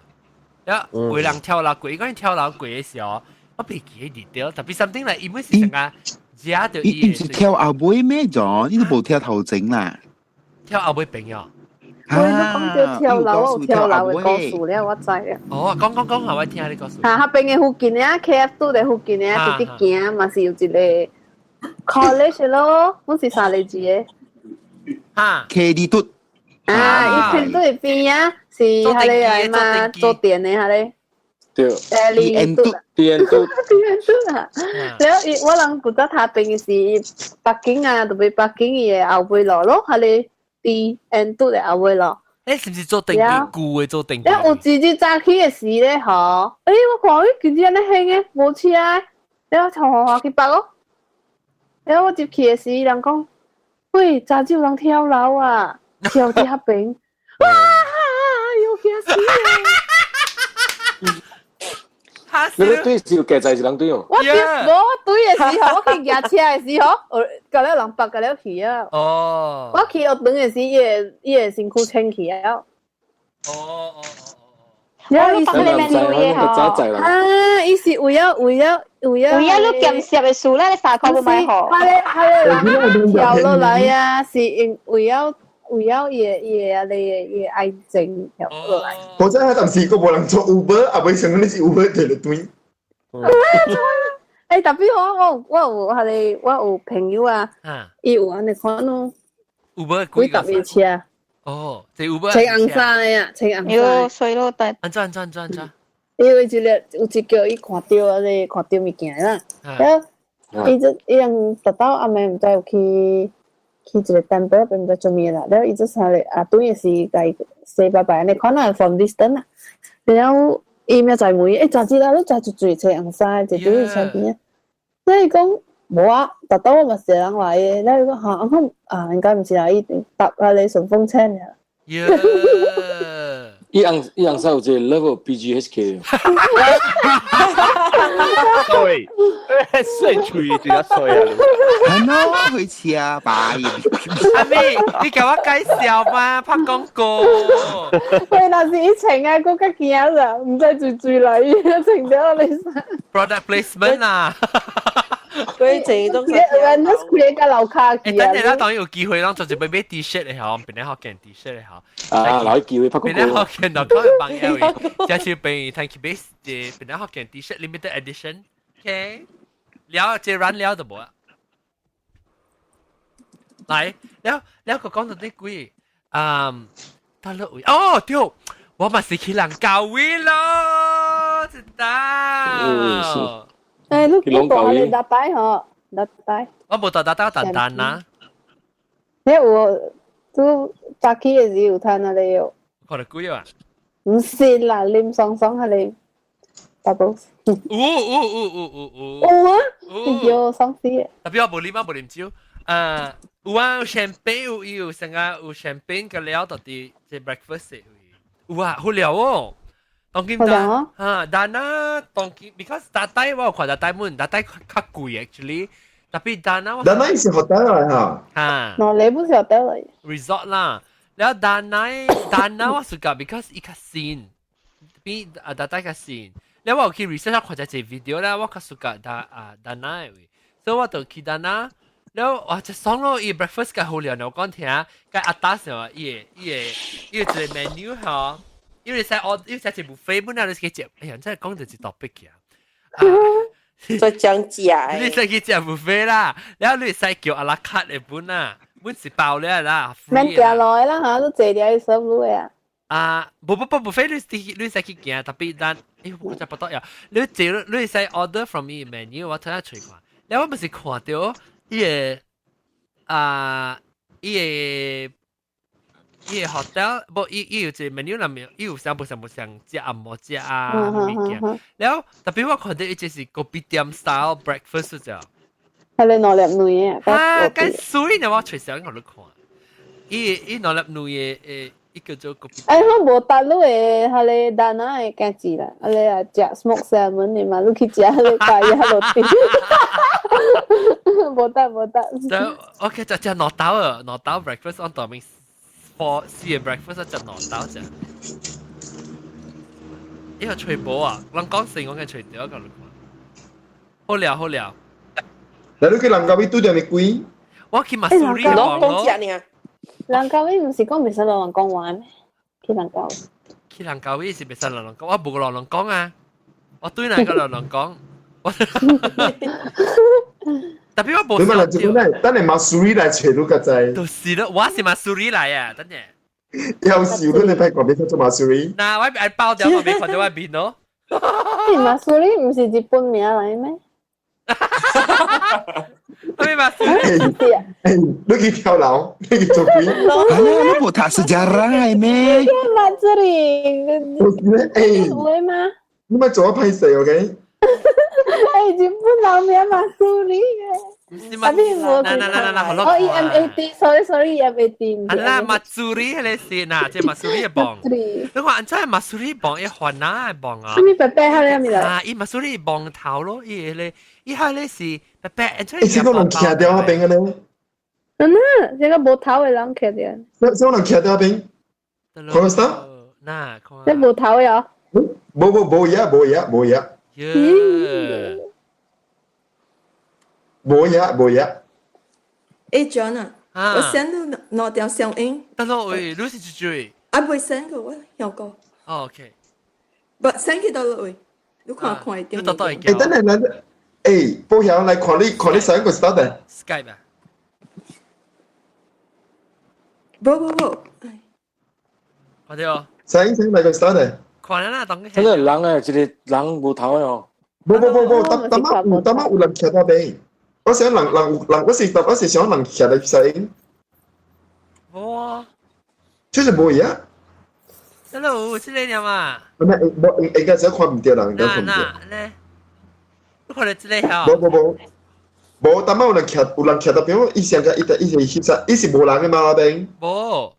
了有人跳樓過，伊講伊跳樓過的時候，我袂記得 detail，特別 something 來，伊本是成個食到伊伊毋是跳後尾咩咗？伊都無跳頭前啦。跳後尾朋友。我都講到跳樓，有跳樓嘅故事了，我知啦。哦，講講講下，我聽你故事。嚇，彼邊嘅附近啊，KF2 嘅附近啊，直直行嘛是有一個 college 咯，阮是三個字嘅。嚇，K D 嘟。啊，伊前對邊啊，是彼個來嘛，做電的彼個。對。電嘟。電嘟。電嘟啊！了伊我人古早讀邊是北京啊，特別北京伊的後尾路咯，彼個 D N 嘟的後尾路。誒，是毋是做電機舊的做電機？了有一日早起的時咧，吼，欸，我看伊今日按呢興的，無車，了衝嘩嘩去北咯。了我入去的時，人講，喂，早就有人跳樓啊，跳佇彼邊，哇，又驚死啊！你咧對是有計在一人對哦？我對，無我對的時候，我去駕車的時候，甲了人縛甲了去啊。哦。我去學堂的時，伊的身軀穿去啊。哦哦哦。了伊是啊，伊是為了為了為了為了你鹹濕的事啦，你衫褲無買好。彼個跳落來啊，是因為了為了伊的啊，伊的愛情跳落來。我真係當時個無人做 Uber，啊，未想你是 Uber 摕來對。欸，特別我有彼個我有朋友啊，伊有按呢款咯。 Uber 幾搭伊車。哦，這 Uber。穿紅衫的啊，穿紅衫。喲，衰咯，但。按怎按怎按怎按怎？因為一個有一叫伊看著啊，個看著物件啦，了，伊就伊人特到暗暝毋知有去去一個 temple 毋知做物啦，了伊就啥咧啊，轉的時共伊 say 拜拜按呢款啊，from distance 啊，了伊明仔問伊，欸，早知啦，你早一水穿紅衫，一對車邊啊，了伊講無啊，特到我嘛是一個人來的，了伊講哈，啊，應該毋是啦，伊搭彼個順風車爾。伊紅衫有一個 level BGHK。對，水喙就較衰啊！係咯，去車拜。阿妹，你共我介紹嘛，拍廣告。喂，若是伊穿啊，閣較驚啦，毋知隨隨來，伊穿著你衫。 Product placement 啊！佢成東西。 Awareness 開個樓跤去欸，等陣啦，當然有機會，咱做一擺買 T-shirt 的吼，邊咧福建 T-shirt 的吼。啊，來機會拍廣告。邊咧福建就講幫友位，這是俾 Thank you base，這邊咧福建 T-shirt limited edition，OK。了，這軟了就無啊。來，了了個講到啲鬼，嗯，得落位，哦對，我嘛是去蘭卡威咯，知道。欸，你你到彼個大吼，大。我無到大單單啦。你有都早起的時有攤那個哦。看到鬼啊？毋是啦，啉爽爽彼個 bubbles。有有有有有有。有啊，有爽死的。特別我無啉啊，無啉酒。有啊，有香檳有有成個有香檳個料到底這 breakfast 的有啊，好料哦。當今單哈，但啊，當今 because 大袋我有看大袋滿，大袋較貴 actually，特別單啊。 Danai 是 hotel 來哈。哈。喏，你不是 hotel 來。 resort 啦，了 Danai Danai 我 suka because 伊較新，比啊大袋較新。了我有去 research 看一個 video 啦，我較 suka 達啊 Danai 位，所以我就去 Danai。了哇，這爽咯！伊 breakfast 較好料，我講聽，佮阿達上伊個伊個伊個一個 menu 吼。因為使我，因為使一 buffet 本來你去食，哎呀，真係講到一 topic 啊！再講食，你使去食 buffet 啦，然後你使叫 à la carte 的本啊，本是包了啦。免行落來啦嚇，你坐佇愛 serve 你啊。啊，無不不 buffet 你使去行，特別咱，哎，我真不得呀！你坐你使 order from 伊 menu，我睇下揣看。然後我毋是看著伊個啊，伊個。伊個 hotel 無伊伊有一個 menu 內面，伊有啥無啥無啥食啊無食啊物件。了後特別我看著伊這是 kopitiam style breakfast 就。係你兩粒卵嘅。啊，咁水呢？我隨時我都看。伊伊兩粒卵嘅誒，伊叫做 kopi。哎，我無搭你的，彼個 Danai 的價錢啦，啊你啊食 smoked salmon 的嘛，你去食彼個咖椰落地。無得無得。就 OK，就食兩兜啊，兩兜 breakfast 我當面 for 四個 breakfast 食兩兜食。呢個吹波啊，人講成我嘅吹掉個你看。好料好料。那你去蘭卡威拄著咪貴？我去 Mussoorie 攏講食爾。蘭卡威毋是講袂使亂亂講話咩？去蘭卡威。去蘭卡威是袂使亂亂講，我無亂亂講啊！我對哪個亂亂講？特別我無。你問人就講等你馬蘇里來揣你個知。就是咯，我是馬蘇里來啊，等陣。有時你派講俾佢做馬蘇里。嗱，我愛包掉，我未看到我面咯。你馬蘇里毋是日本名來咩？咩馬蘇里？你去跳樓，你去做鬼？啊，你無讀 sejarah 咩？馬蘇里，誒，會嗎？你咪做一批死，OK？誒，日本人名馬蘇里嘅。啊，你無？嗱嗱嗱嗱，好咯。哦，E M A D，sorry sorry，E M A D。啊啦，馬蘇里迄個是嗱，這馬蘇里嘅棒。你看，按怎馬蘇里棒，伊番仔嘅棒啊？咩白白哈咧咪啦？啊，伊馬蘇里棒頭咯，伊迄個，伊迄個是白白，按怎？欸，這個人徛掉那邊嘅咧？嗯呐，這個無頭嘅人徛掉。這個人徛掉那邊？看啥？嗱，看。這無頭嘅哦。無無無嘢無嘢無嘢。耶！無嘢無嘢。欸，John 啊，我 send 你兩條聲音。得咯，喂，你是幾追？啊，未 send 過，我有個。哦，OK。不 send 去到落位，你看看會點？你到到會欸，等陣來，欸，保險來看你看你上個 start 的。 Skype 啊？無無無。看到。上上來個 start 的。看啦，當。這個人誒，一個人無頭的哦。無無無無，當當媽有當媽有人徛那邊。我想人人有人，我是想人徛來聲。無啊。就是無嘢。這個有這個爾嘛？唔係，無應該是看唔到人，應該看唔到。嗱咧，你看到這個嚇？無無無，無當媽有人徛，有人徛那邊，伊上個伊伊是翕啥？伊是無人的嘛那邊？無。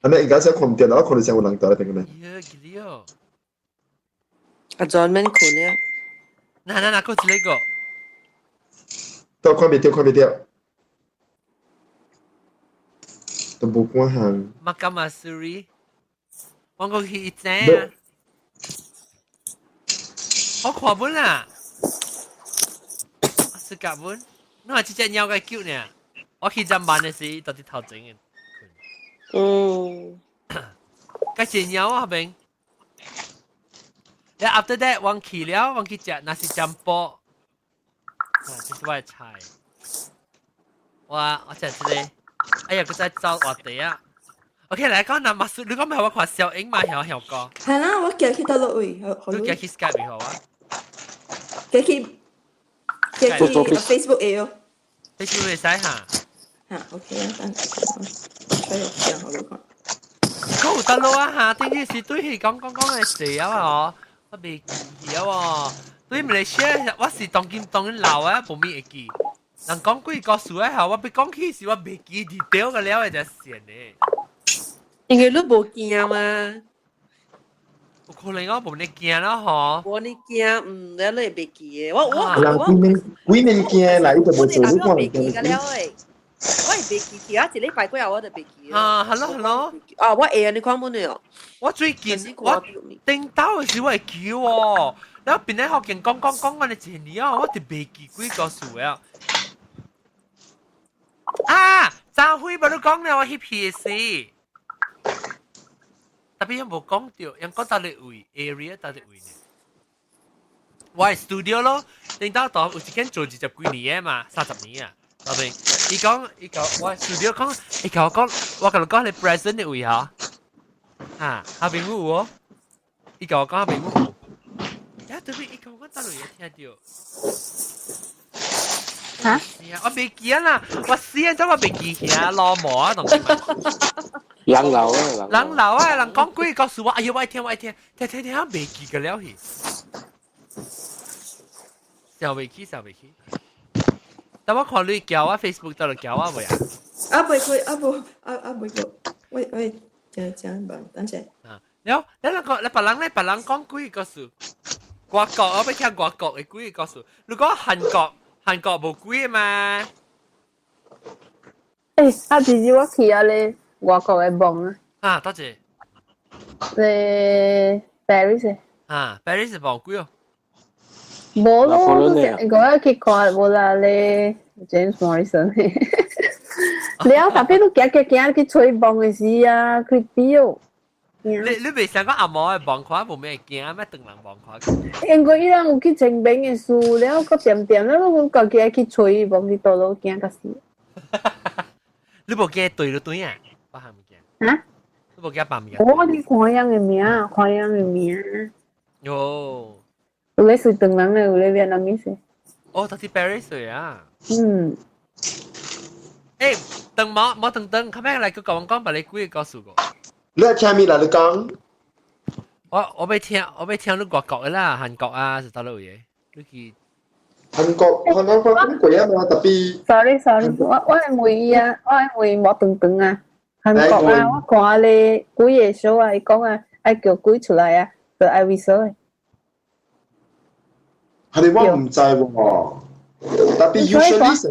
按呢應該是看唔到，我看到像有人佇那邊個。耶，記得哦。阿 John 免困了。嗱嗱嗱，閣一個。都看袂到，看袂到，都無關行。馬加馬蘇里，我講去一知啊。我看本啦，我是夾本，你話這隻貓個叫呢？我去站班的時，到底頭前嘅。嗯。個隻貓啊，邊。然後 after that，我去了，我去食nasi campur。啊，這是我的菜。我食這個，哎呀，閣再走活地啊。OK，來講那馬蘇，你講咪我看小英嘛，曉曉哥。係啦，我行去佗落位？你行去 Skype 好啊？行去行去 Facebook 的哦。 Facebook 會使哈？嚇，OK 啊，等下，出嚟講好你看。講有得咯啊哈，頂日是對佢講講講的事啊哦，我袂記啊喎。對馬來西亞，我是當今當今老啊，無咪會記。人講幾個事啊，我欲講起時我袂記得掉個了，就線呢。因為你無驚嘛。有可能我無呢驚咯，嗬。無呢驚，嗯，你會袂記的。我我人幾年幾年驚啦，伊就無做你看。我袂記個了誒，我會袂記起啊！一禮拜過後我就袂記。啊，hello hello。啊，我會啊，你看本了。我最近我頂到的時我會記喎，然後變咧學見講講講我哋一年哦，我就袂記幾個數啊。啊，張輝無你講了，我翕片時。特別無講到，人講佗佗位 area 佗佗位呢。我係 studio 咯，頂到度有一間做20幾年的嘛，30年啊。特別伊講伊講我 studio 講，伊共我講，我共你講你 present 的位吼，哈，下邊有哦。伊共我講下邊有，呀，特別伊共我講佗佗位聽到。嚇？我袂記啊啦，我死啊，怎我袂記起啊，老毛啊，同人老啊，人老啊，人講幾個故事我，哎呀，我愛聽我愛聽，聽聽聽，袂記個了去，想袂起想袂起。但我看你叫我 Facebook 度叫我未啊？啊，袂過，啊無，啊啊袂過，我我講講吧，等陣。啊，了，你兩個，你別人咧，別人講幾個故事？外國我欲聽外國的幾個故事。如果韓國，韓國無鬼嘛？欸，啊，其實我去啊咧外國的網啊。啊，多謝。咧 Paris。啊，Paris 無鬼哦。無咯，我去看無啦咧 James Morrison。了特別都行行行去吹望的時啊，creepy 哦。你未想講阿毛嘅望看無咩驚咩？唐人望看。因為伊人有去清明的事，了閣點點，了阮家己愛去吹望去倒落驚甲死。你無驚對就對啊？我係唔驚。啊？你無驚別物件？我你看樣的名，看樣的名。喲。有咧是唐人的，有咧越南語。哦，他是 Paris 啊。嗯。欸，等冇冇等等，後尾來個講講，把你幾個告訴我。你聽咩啦？你講。我欲聽，我欲聽你外國的啦，韓國啊，是佗落嘅。你去。韓國我講過啊嘛，特別。 Sorry sorry，我係問伊啊，我係問莫長長啊，韓國啊，我看咧幾個 show 啊，伊講啊，愛叫鬼出來啊，就愛猥瑣的。係我唔知喎，特別 usually 成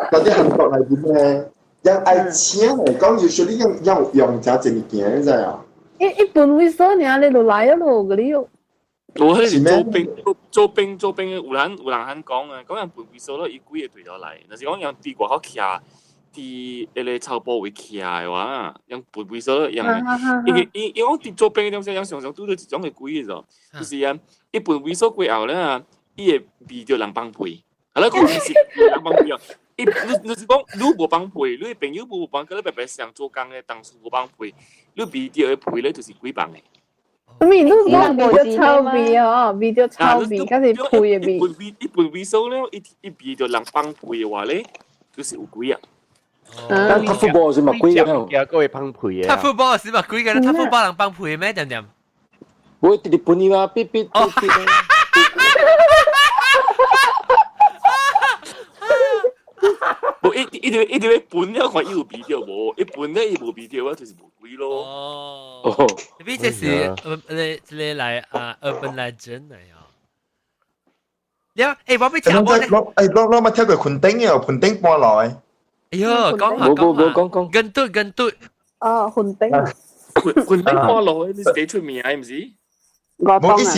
嗰啲韓國裏邊咧，人愛請嚟講，usually 用用這隻物件，你知啊？一般猥瑣爾，你就來咗咯，嗰啲。我迄是做兵做兵做兵，有人肯講啊，講人分位數咯，伊幾個隊咗來，若是講人佇外口徛，佇彼個草埔位徛的話，人分位數咯，人因為伊伊講佇做兵的點時，人常常拄著一種的鬼的，就是啊，伊分位數過後咧啊，伊會聞著人放屁，啊，你講是人放屁哦。伊你你是講你無放屁，你朋友無放，佮你白白上做工的同事無放屁，你聞著的屁咧就是鬼放的。咩？你講聞著臭味哦，聞著臭味，抑是屁的味。伊分味素咧，伊聞著人放屁的話咧，就是有鬼啊！但踢 football 是嘛鬼嘅？有個會放屁嘅。踢 football 是嘛鬼嘅？踢 football 人放屁咩？點點？我直直分伊嘛，嗶嗶嗶嗶。無，伊一直咧分了，看伊有味著無？伊分咧伊無味著，我就是無鬼咯。哦，你這是這個來啊，urban legend 嚟啊。了，欸，我欲聽我。欸，我捌聽過雲頂嘅，雲頂搬來。哎喲，講下講下。講講。跟對跟對。哦，雲頂。雲頂搬來，你是第出名的，毋是？無，伊是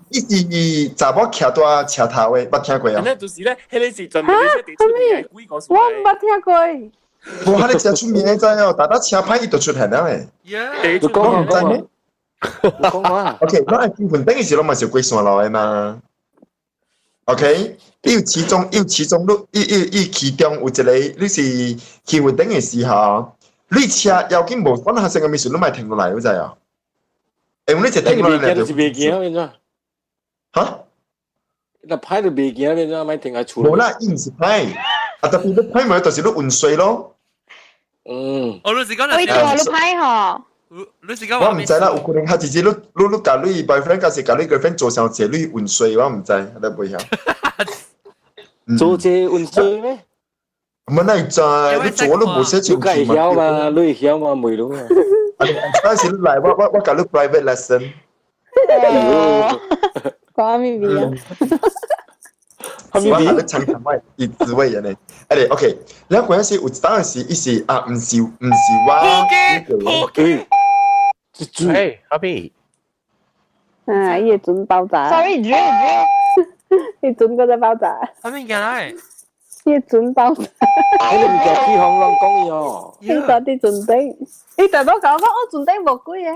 伊是伊查某徛佇車頭的，捌聽過啊？那就是咧，彼個是專門咧出名的鬼故事。我毋捌聽過。無，彼個真出名的知哦，逐逐車牌伊就出現了的。你講唔知咩？講啊。 OK，我愛去雲頂的時，攏嘛是過山路的嘛。OK，伊有其中，伊有其中，你伊伊伊其中有一個，你是去雲頂的時候，你車要緊無管發生啥物事，你嘛會停落來，你知啊？欸，你一停落來就是袂行變怎？哈？若歹就袂行變怎？莫停喺厝。無啦，伊毋是歹，啊，特別你歹嘛，就是你運衰咯。嗯。哦，你是講會做你歹吼？你是講我毋知啦，有可能較直接你共你 boyfriend 抑是共你 girlfriend 做傷濟，你運衰，我毋知，你袂曉。做這運衰咩？毋哪會知？你做你無寫你會曉嘛？你會曉嘛？袂咯。當時你來，我共你 private lesson。講咩味啊？我共你參參我滋味安呢。哎，OK，了嗰陣時有一當時，伊是啊，毋是我。破機破機。哎，阿邊。啊！伊會準爆炸。 Sorry，drill drill。伊準嗰隻爆炸。啥物件來？伊準爆炸。彼個物件起哄攏講伊哦。伊到佇船頂，伊大佬講講我船頂無鬼的。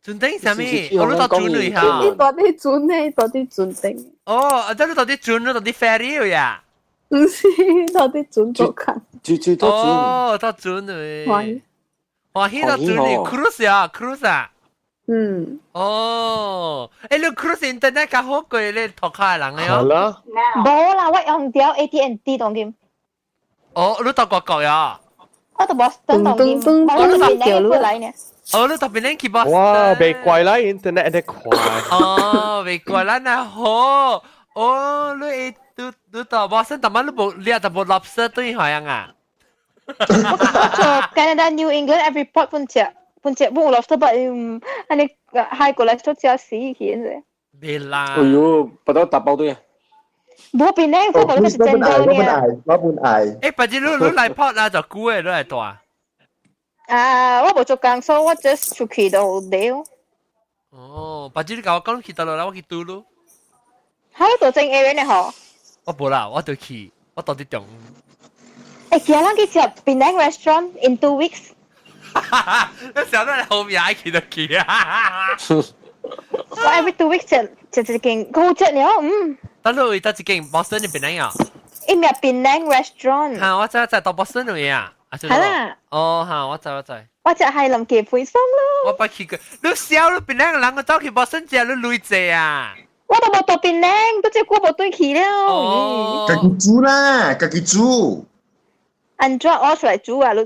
船頂啥物？我你到船裏哈。伊到佇船的，伊到佇船頂。哦，啊，這你到佇船，你到佇 ferry 呀？毋是，到佇船做工。住住到船。哦，到船裏。歡歡喜到船裏，cruise 啊，cruise 啊。嗯。哦，欸，你 cruise internet 較好過你塗跤的人的哦。好啦。無啦，我用著 AT&T 當今。哦，你到外國呀？我到 Boston 當今，我都邊兩過來呢。哦，你到邊兩去 Boston？哇，袂怪啦，internet 會快。哦，袂怪咱啊好。哦，你會你到 Boston，但係你無你也就無 lobster 對海樣啊？我做 Canada New England every port 本食本食冇 lobster，但嗯，按呢 high cholesterol 食死去現袂啦。哎喲，不到打包對啊。無邊咧，我無你是真我的本愛，我本愛。欸，別只你你來 port 啦，就久的你來住。啊，我無做工，所以我 just 出去就了。哦，別只你共我講去佗落啦，我去拄咯。哈，你做正 area 呢？嗬？我無啦，我就去，我到佇中。欸，今日去食 Penang restaurant in 2 weeks。你想到你後面愛去就去啊！我 every 2 weeks 食食一間好食了，嗯。等你得一間 Boston 嘅 Penang 啊？伊名 Penang restaurant。嚇！我知我知，到 Boston 嘅啊。係啦。哦，嚇！我知我知。我食海南雞飯爽咯。我捌去過，你笑你 Penang 人個走去 Boston 食，你累濟啊！我都無到 Penang，都這久無轉去了。哦。家己煮啦，家己煮。按怎我出來煮啊？你。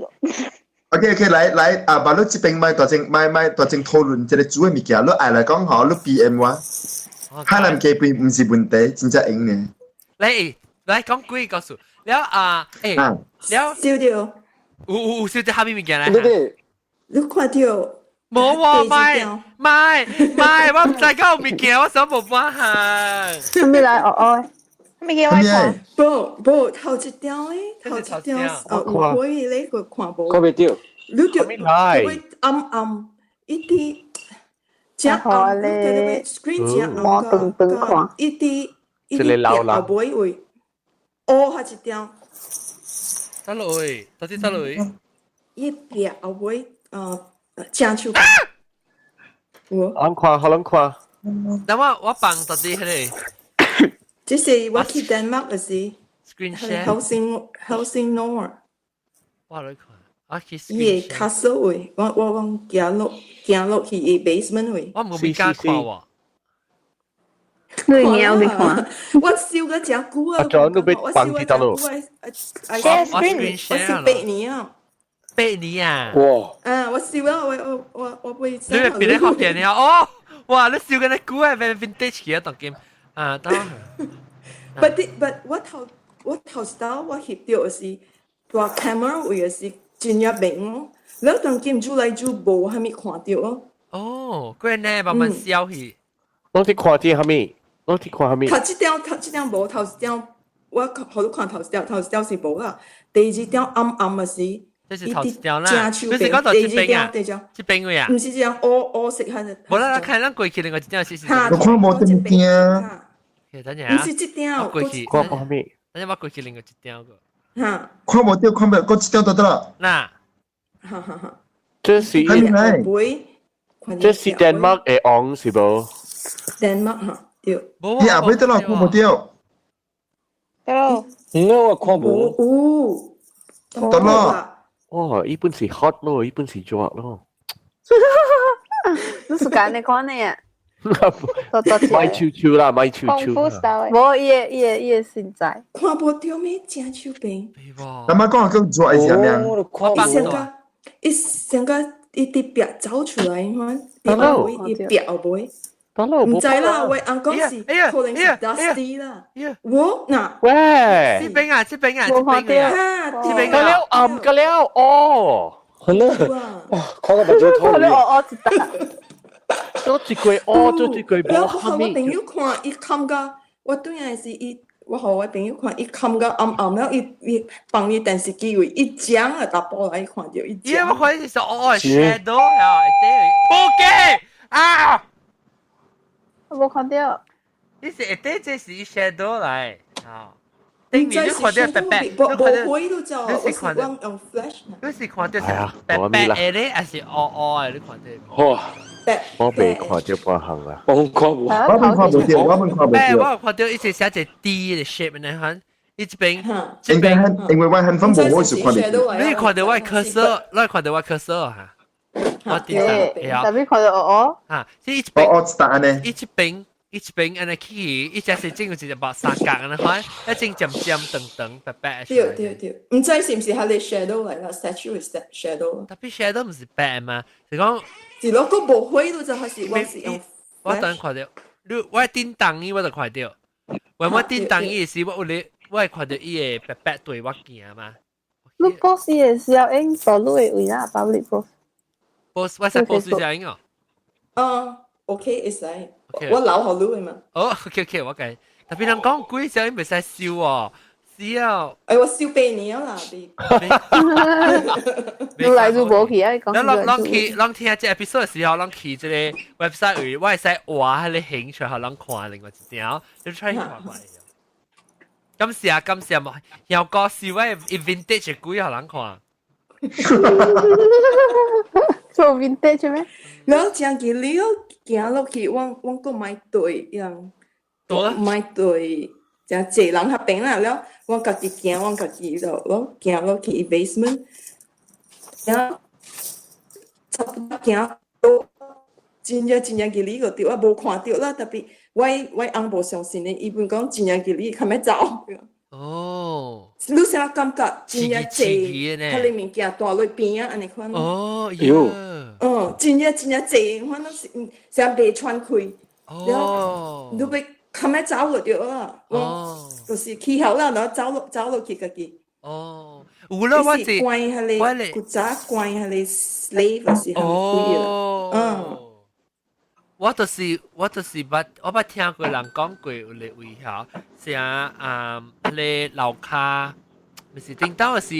OK，來來啊，把你這邊莫大正莫莫大正討論這個煮的物件，你愛來講吼，你 PM 我。海南雞飯毋是問題，真正閒呢。來來講幾個故事，了啊，欸，了燒掉。有有有燒掉蝦米物件來？對對，你看到？無喎，莫莫莫，我毋知講有物件，我想無半項。啥物來？哦哦，啥物件我看？無無頭一條咧，頭一條哦，有火咧，個看無。看袂到。你就會暗暗一啲，真暗，你 screen 真暗個，一啲一啲後尾位，哦，下一條。得落去，到底得落去。一壁後尾，正手。我。好看，好看。等我我放到底彼個。這是我去丹麥的時，screen share。 Helsingør。我來看。啊，去伊個 castle 位，我我我行落行落去伊 basement 位。我無比較看喎。你貓你看？我燒個真久啊！阿 John 都被放佇倒咯。 Share screen，我燒8年啊。8年啊！哇！啊，我燒啊！我我我我會。你係別你學電啊？哦！哇！你燒緊啲古啊，vintage 嘅當今啊，當。 But but 我頭我頭一道我翕到的是大 camera 位的是真正明哦，了當今煮來煮無蝦米看到哦。哦，過呢慢慢消去。攏佇看見蝦米？攏佇看蝦米？頭一條頭一條無，頭一條我予你看頭一條，頭一條是無啦。第二條暗暗的是，這是頭一條啦。你是講到這邊啊？這邊位啊？毋是這樣烏烏色還無啦，看咱過去另外一條是是。我看無這物件。等陣毋是這條。過去。看蝦米？等陣我過去另外一條個。哈。看無著，看無，閣這條就得啦。嗱。哈哈哈。這是。這是丹麥的王是無？丹麥哈對。你後尾得啦，看無著。對咯。我看無。有。得啦。哇！伊本是 hot 咯，伊本是熱咯。你是講你看呢？買手手啦，買手手。無伊個伊個伊個身材。看無著咩正手邊。咱媽講叫熱是啥物？伊成個伊成個伊佇壁走出來，你看，佇後尾伊壁後尾。毋知啦，我翁講是可能是 dusty 啦。我嗱，喂，這邊啊，這邊啊，這邊啊，這邊個了暗個了哦，很啊，哇，看到目睭痛。我我一打。做一句哦，做一句無蝦米。我朋友看，伊感覺我對下是伊，我予我朋友看，伊感覺暗暗了，伊伊放伊電視機位，伊講啊，查埔來伊看著伊。伊我看是哦，shadow 啊，對，撲街啊！我無看到。你是會對這是 shadow 來，啊。頂面你看到白白，無無灰都走，我是講用 flash。你是看到是白白的咧，還是烏烏的？你看到？哇！我未看到半項啦。我看無，我冇看無著，我冇看無著。我有看到伊是寫一個 D 的 shape 呢，款，伊這邊，這邊，因為我很分無，我是看到。你看到我 cursor，你看到我 cursor 哈？我頂上，特別看到烏烏。啊，這一邊，烏烏一按呢？伊這邊。伊一邊按呢去，伊只是整有一隻白三角按呢款，一整尖尖長長白白。對對對，毋知是毋是彼個 shadow 來啦，statue 是 shadow。 Tapi shadow 毋是白嘛？是講。是咯，閣無灰都就還是我是用。我等看著，你我叮當伊我就看著，我我叮當伊時，我有咧，我會看著伊會白白對我行嘛。你 post 的時候用大陸的位啦，public post。 post 我使 post 啥用哦？啊，OK，會使。我留予你的嘛。哦，OK OK，我計。Tapi 人講鬼時候袂使燒哦，是啊。哎，我燒8年啦，你。愈來愈無去啊！講。咱咱去，咱聽這 episode 的時候，咱去這個 website 位，我會使畫彼個形出來，予人看另外一條，你 try 看看。感謝感謝嘛，有個是喂 vintage 嘅鬼予人看。做 vintage 咩？然後真見你行落去，我閣買對樣，買對真濟人彼邊啦。了我家己行，我家己就我行落去 basement，然後差不多行到真正真正吉利個對，我無看著啦。特別我翁無相信的，伊本講真正吉利較欲走。哦，你啥感覺真正濟，彼个物件帶落邊仔按呢款。哦，喲，嗯，真正真正濟，反正是成袂喘氣。哦，你欲較欲走就對啦。哦，就是起好啦，然後走落去家己。哦，有啦，我是關彼个古早關彼个 slave 是蝦米鬼啦。嗯。我就是捌聽過人講過有個位吼，是啊啊，彼個樓跤，毋是頂到是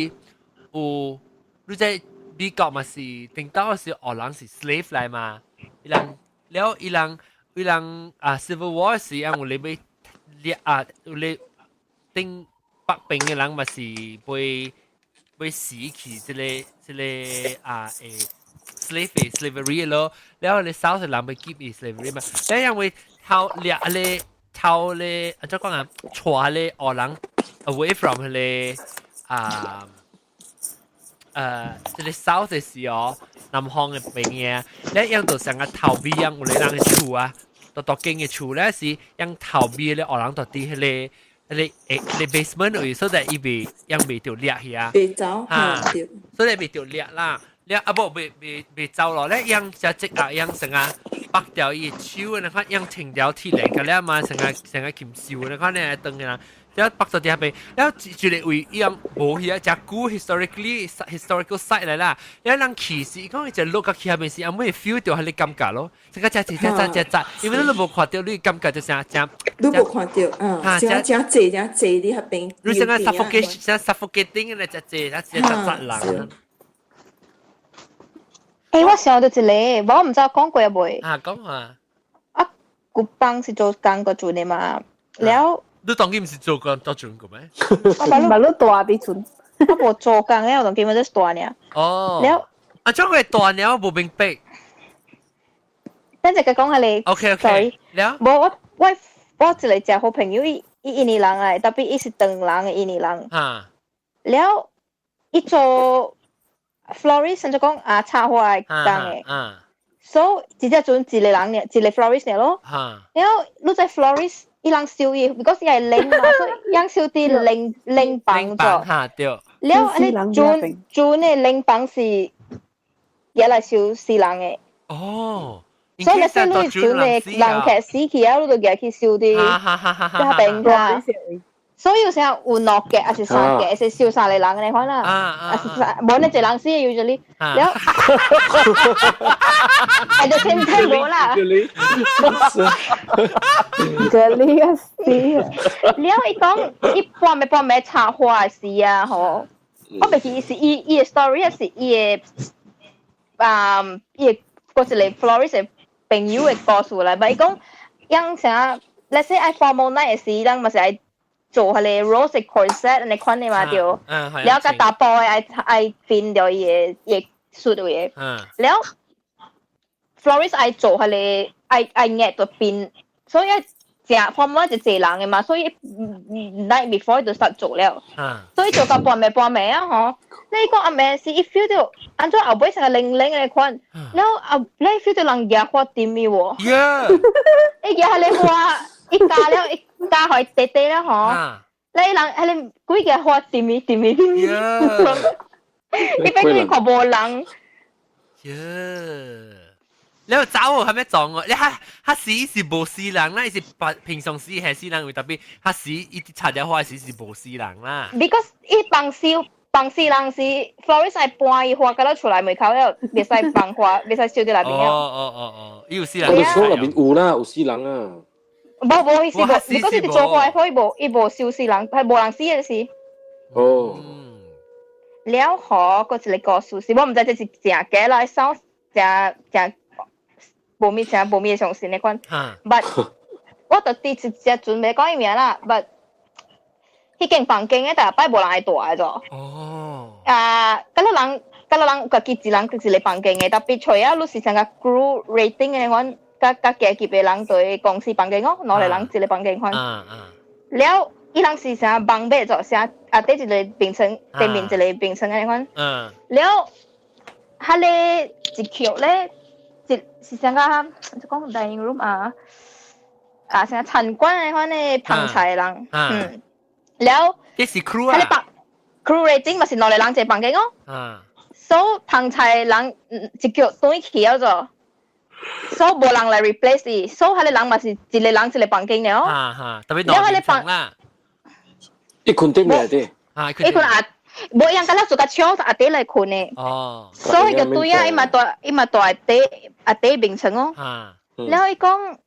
有，你知美國嘛是頂到是黑人是 slave 來嘛，伊人了伊人啊 Civil War 時啊有咧欲掠啊有咧頂北邊的人嘛是被死去這個啊會。slave slavery 咯，然後你 South 人欲 keep slavery 嘛，你因為偷掠咧偷咧，按怎講啊，帶咧黑人 away from 彼個啊這個 South 的時候，南方的邊嘅，你樣就成個頭尾樣有個人的厝啊，獨獨間的厝咧是用頭尾咧黑人就佇彼個彼個彼個 basement 位，所以伊袂樣袂著掠去啊，袂走啊，所以袂著掠啦。你啊無袂走咯，咧用只隻啊用成啊拔掉伊手，你看用成條鐵鏈個了嘛，成個成個禽獸，你看你係當嘅啦，了拔到佇彼邊，了一個位用無去啊，誠久 historically historical site 來啦，了人去時講伊就落個去彼邊時，阿會 feel 到彼個感覺咯，這個誠濟誠濟誠濟，因為你都無看著，你感覺就啥誠，你無看著，嗯，誠誠濟誠濟佇彼邊，你成個 suffocate，成 suffocating 咧，誠濟誠濟誠濟人。欸，我想到一個，我毋知講過未？啊，講啊！啊，古邦是做工個陣的嘛，了。你當今毋是做工做陣個咩？我把你大佇陣，我無做工了，當今我就是大爾。哦。了。啊，這個大爾我無明白。等陣佢講下你。 OK OK。了。無我一個誠好朋友，伊印尼人來，特別伊是唐人的印尼人。啊。了，伊做 florist 就講啊插花的工的，所以一隻陣一個人爾，一個 florist 爾咯。然後你知 florist 伊人收伊，because 伊係零嘛，所以伊人收佇零房咗。哈對。了按呢陣陣的零房是也來收死人的。哦。所以你說你陣的人客死去啊，你就舉去收佇彼邊啦。所以有時候有兩個，還是三個，是收三個人的款啦。啊是無呢一個人死 usually，了，係就聽聽無啦。這裡個死。了，伊講伊半暝半暝插花的時啊，吼，我袂記是伊的 story 還是伊的啊伊的嗰一個 florist 的朋友的故事來，但伊講，樣啥，let's say 愛 formal night 的時，人嘛是愛做彼个 rose corset 按呢款的嘛對，了共查埔的愛變著伊的 suit 的，了 florist 愛做彼个愛額就變，所以食 formal 就濟人的嘛，所以 night before 就 start 做了，所以做到半暝半暝啊吼，你講暗暝時伊 feel 著按怎後尾成個冷冷的款，了後你 feel 著人舉花掂伊喎，伊舉彼個花，伊加了伊加予短短了吼，你人彼個幾個花掂伊掂伊掂伊，伊變佢看無人。你有走喎，係咩撞喎？你較較死是無死人啦，伊是平常時係死人，會特別較死伊插條花時是無死人啦。 Because 伊放燒放死人是 florist 係搬伊花到了厝內門口了，袂使放花，袂使燒佇內面了。哦哦哦哦，伊有死人。我哋厝內面有啦，有死人啊。無無意思無，because 伊做花的伊無伊無燒死人，係無人死的是。哦。了後，閣一個故事是，我毋知這是誠假啦，sound 誠誠無物誠無物相信的款。But 我就佇一隻陣袂講伊名啦，but 彼間房間嘅，逐擺無人愛蹛嘅咗。哦。啊，佮人家己一人一個房間嘅，特別除啊，你是成個 crew rating 嘅款，較較低級嘅人對公司房間哦，兩個人一個房間款。了，伊人是啥 bunk bed 做啥？啊，底一個病床，對面一個病床嘅款。了，彼个一橋咧，一是啥個？就講 dining room 啊，啊，啥餐館嘅款咧，捧菜的人，了，這是 crew 啊。彼個 crew rating 嘛是兩個人一個房間哦。所以捧菜的人一腳轉去了咗，所以無人來 replace 伊，所以彼個人嘛是一個人一個房間了。啊哈，特別兩層啦。伊睏對面的。啊，伊睏啊，無伊人敢若做較少阿弟來睏的。所以就對啊，伊嘛蹛阿弟眠床哦。了伊講，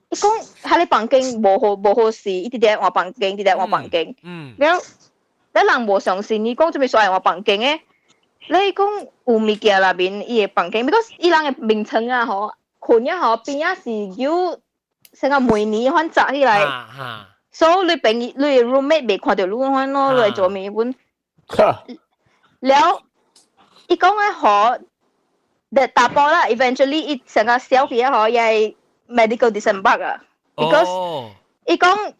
伊講，彼個房間無好勢，伊直直換房間，直直換房間。了，了人無相信伊講做咩煞會換房間的？了伊講有物件內面伊的房間，because 伊人的眠床啊吼，睏了吼邊仔是有成個梅尼款紮起來，所以你朋友你的 roommate 袂看著你款咯，你來做物本。了，伊講的吼，的查埔啦，eventually 伊成個小起啊吼，伊係 medical disembark 啊，because 伊講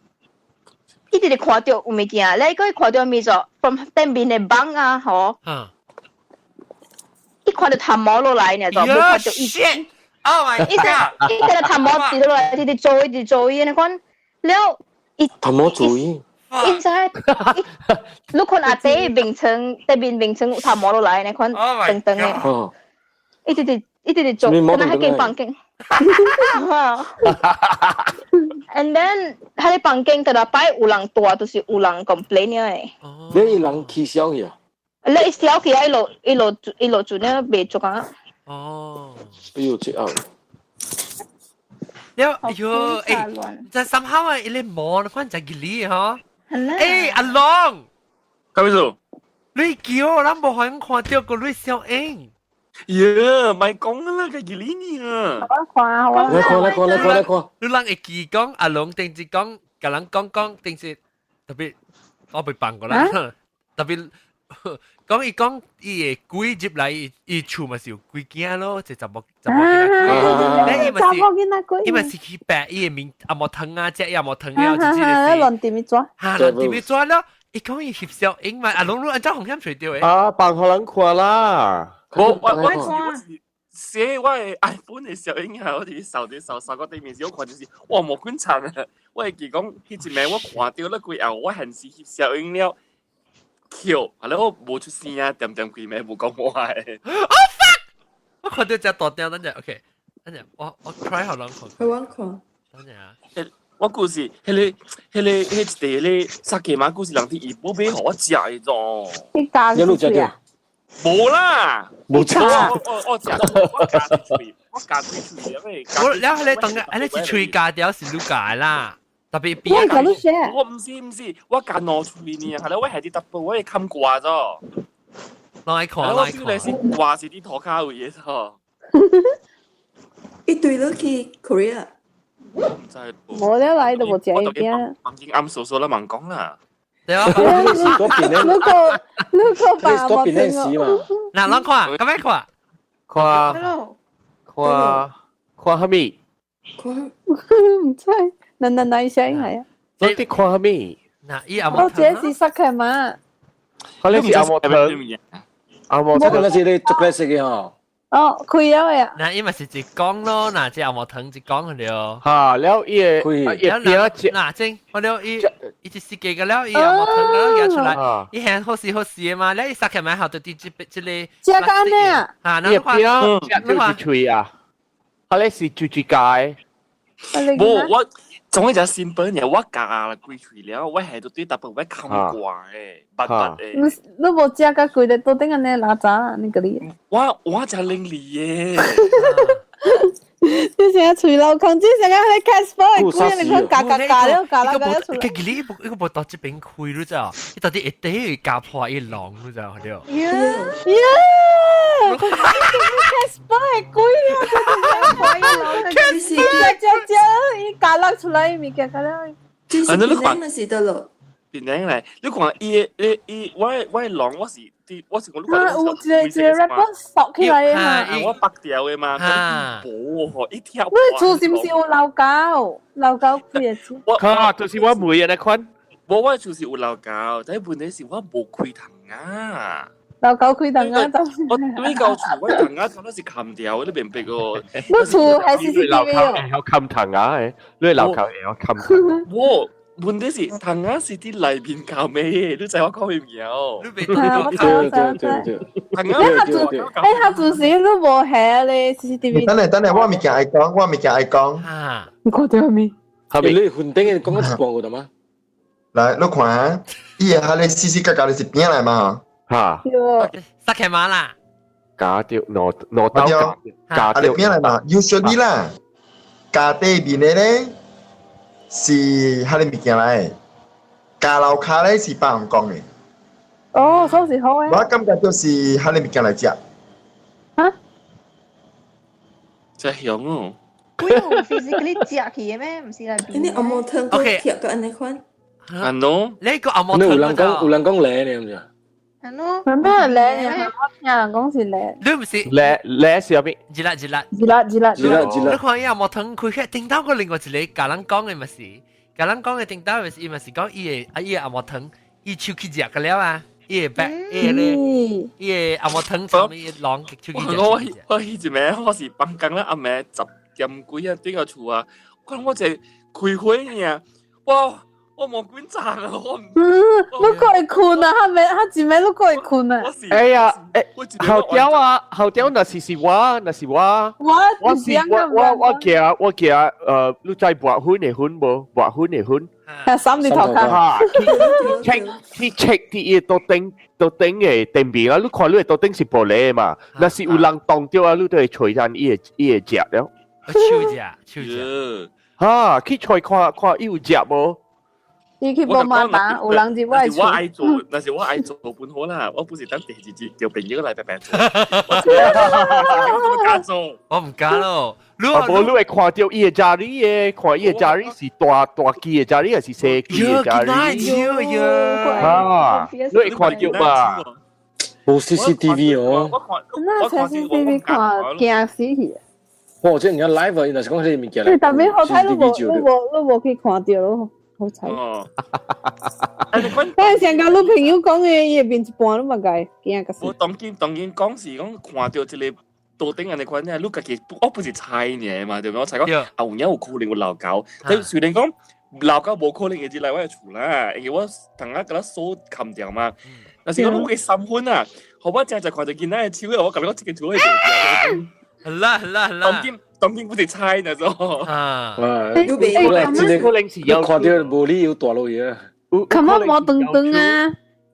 伊直直看著有物件，了伊講伊看著物做 from 對面的 bunk 啊吼，伊看著頭毛落來呢，就無看著伊。 Oh my 伊只伊只頭毛跌落來，一直做一直做伊按呢款，了伊頭毛做伊。伊知你看阿弟眠床對面眠床有頭毛落來按呢款長長的，伊直直一直直做，敢若彼間房間。And then 彼个房間逐逐擺有人蹛，就是有人 complain 的。你人起痟去啊？你一痟去啊！一路一路一路做呢，袂做啊。哦。哎呦，這啊！了，哎呦，欸，在 somehow 啊，伊個毛款就吉利吼。欸，阿龍，咩事？你叫咱無可能看著個你小英。耶，咪講啦，個吉利呢啊！我看啊，我來看，來看，來看，來看。你人會記講阿龍定是講，共人講講定是特別，我被放過啦，特別講伊講伊會鬼入來，伊厝嘛是有鬼囝咯，就查某囡仔鬼，伊嘛是伊嘛是去白伊的面阿毛疼啊，隻阿毛疼了，就這個是。亂點抓？哈，亂點抓了。伊講伊翕小影嘛，阿龍你按怎風險揣著的？啊，放予人看啦。我是寫我的 iPhone 的小影啊，我直掃直掃掃到對面時，我看就是哇無滾長啊！我會記講，彼一暝我看著了過後，我還是翕小影了，笑，後來我無出聲啊，恬恬規暝無講話的。 Oh fuck！我看著隻大條，等陣 OK，等陣我 try 予人看。予阮看。等陣啊。我故事，彼个彼一塊咧沙琪瑪故事，人佇怡保買予我食的種。你教一路食著？無啦，無食。我食，我咬一喙，我咬幾喙啊？我了，彼個當個，彼個一喙咬掉是你咬啦，特別邊。我教你寫。我毋是毋是，我咬兩喙爾，後來我係佇淡薄，我會冚掛咗。來看，來看。我是掛是佇塗跤位的錯。伊對你去 Korea。無了來都無食物件。房間暗數數啦，盲講啦。對啊，如果如果把嗰邊那時嘛。嗱，啷看？咁樣看？看看看啥物？看毋知，哪哪哪一聲係啊？你佇看啥物？嗱，伊阿我這是沙琪瑪。我呢是阿毛糖，阿毛這個那是你朱古力色的吼。哦，開了呀！嗱，伊嘛是一講咯，嗱，這阿毛糖一講了。哈，了伊個伊個餅一，嗱，真，我了伊伊一設計個了，伊阿毛糖了夾出來，伊很好食好食的嘛，了伊沙琪瑪好就佇這這個。食干咩啊？啊，伊個餅食就是脆啊，啊，你是脆脆界。無，我總之就 simple 爾，我咬幾喙了，我係都對淡薄我冚掛的，捌捌的。你你無食甲規個桌頂按呢垃圾，你個你。我食伶俐的。你成日喙流空，只成日去 Casper 的鬼，你看咬咬咬了，咬了咬了出來。佢佢你一個無到這邊開，你知道？伊到底會底會咬破伊籠，你知道？對。呀呀！Casper 的鬼啊！破伊籠，食食食，伊咬落出來物件，咬了。其實你那是得咯。變靚嚟，你看伊伊伊，我的狼，我是啲，我是講你啊，有一個一個 rapper 索起來的嘛。我白掉的嘛，冇嗬，一跳。你厝是毋是有老狗？老狗開的厝。我就是我妹的那款。我厝是有老狗，但係問題是我無開窗啊。老狗開窗啊！我對舊厝我窗啊，全都是冚掉，你明白個？你厝係 CCTV 哦。會曉冚窗啊？你老狗會曉冚。我。問題是，窗仔是佇內面搞咩？你知我講咩物？你別對對對對。窗仔，欸，他做時都無下咧 CCTV。等下等下，我物件愛講，我物件愛講。啊！你講到咩？你雲頂的講一半個得嗎？來，你看，伊個下咧四四角角的是邊來嘛？嚇！塞開馬啦！假掉挪挪刀假掉邊來嘛？Usually 啦，家底面的咧。是彼個物件來，加樓跤咧是別人講的。哦，所以是好的。我感覺就是彼個物件來食。哈？真香哦！鬼有 physically 食去的咩？毋是來邊。你阿毛湯個貼個按呢款。啊喏，你個阿毛湯有人講有人講靚呢，毋是？啊喏。咩靚？我聽人講是靚。你毋是？靚靚是啥物？熱辣熱辣。熱辣熱辣。熱辣熱辣。你看伊阿毛湯開起，頂到個另外一個共人講的嘛是，共人講的頂到嘛是，伊嘛是講伊的啊伊的阿毛湯，伊手去食個了啊，伊的白，伊的咧，伊的阿毛湯上面狼手去食。我我彼一暝我是放工啦，暗暝10點幾啊，轉到厝啊，看我一個開火爾，哇！我無管賺啊！我唔，你過會睏啊？他沒，他一暝你過會睏啊？哎呀，欸，後條啊，後條若是是我，若是我，我是我我我行我行，你知抹粉的粉無？抹粉的粉，三字頭卡，去 check 去 check 佇伊桌頂桌頂的頂面啊！你看你的桌頂是玻璃的嘛？若是有人動著啊，你就會揣咱伊會伊會食了。手食手食，哈！去揣看看伊有食無？伊去幫媽打，有人入我厝。我愛做，那是我愛做本好啦。我不是等第二日叫朋友來白白做。我唔敢做，我唔敢咯。啊，無你會看著伊的家裡的，看伊的家裡是大大支的家裡，還是細支的家裡？啊，你會看著吧？無 CCTV 哦。那 CCTV 看驚死去。哇！這人家 live 啊，若是講這個物件。對，但係好彩你無你無你無去看著咯。好彩！但係上個女朋友講的，伊會變一半，你嘛該驚個死。我當今當今講是講看著這個桌頂按呢款，你家己我不是猜爾嘛，對不？我猜講啊，有影有可能有老狗，但雖然講老狗無可能會入來我的厝啦，因為我窗仔共咱鎖冚掉嘛。但是講我給3分啊，予我正正看著囡仔的手，我共你講這間厝會袂掉。好啦好啦好啦。當今當今不是猜呢，做啊，你可能是有看到無理由大落去啊。琴晚冇頓頓啊，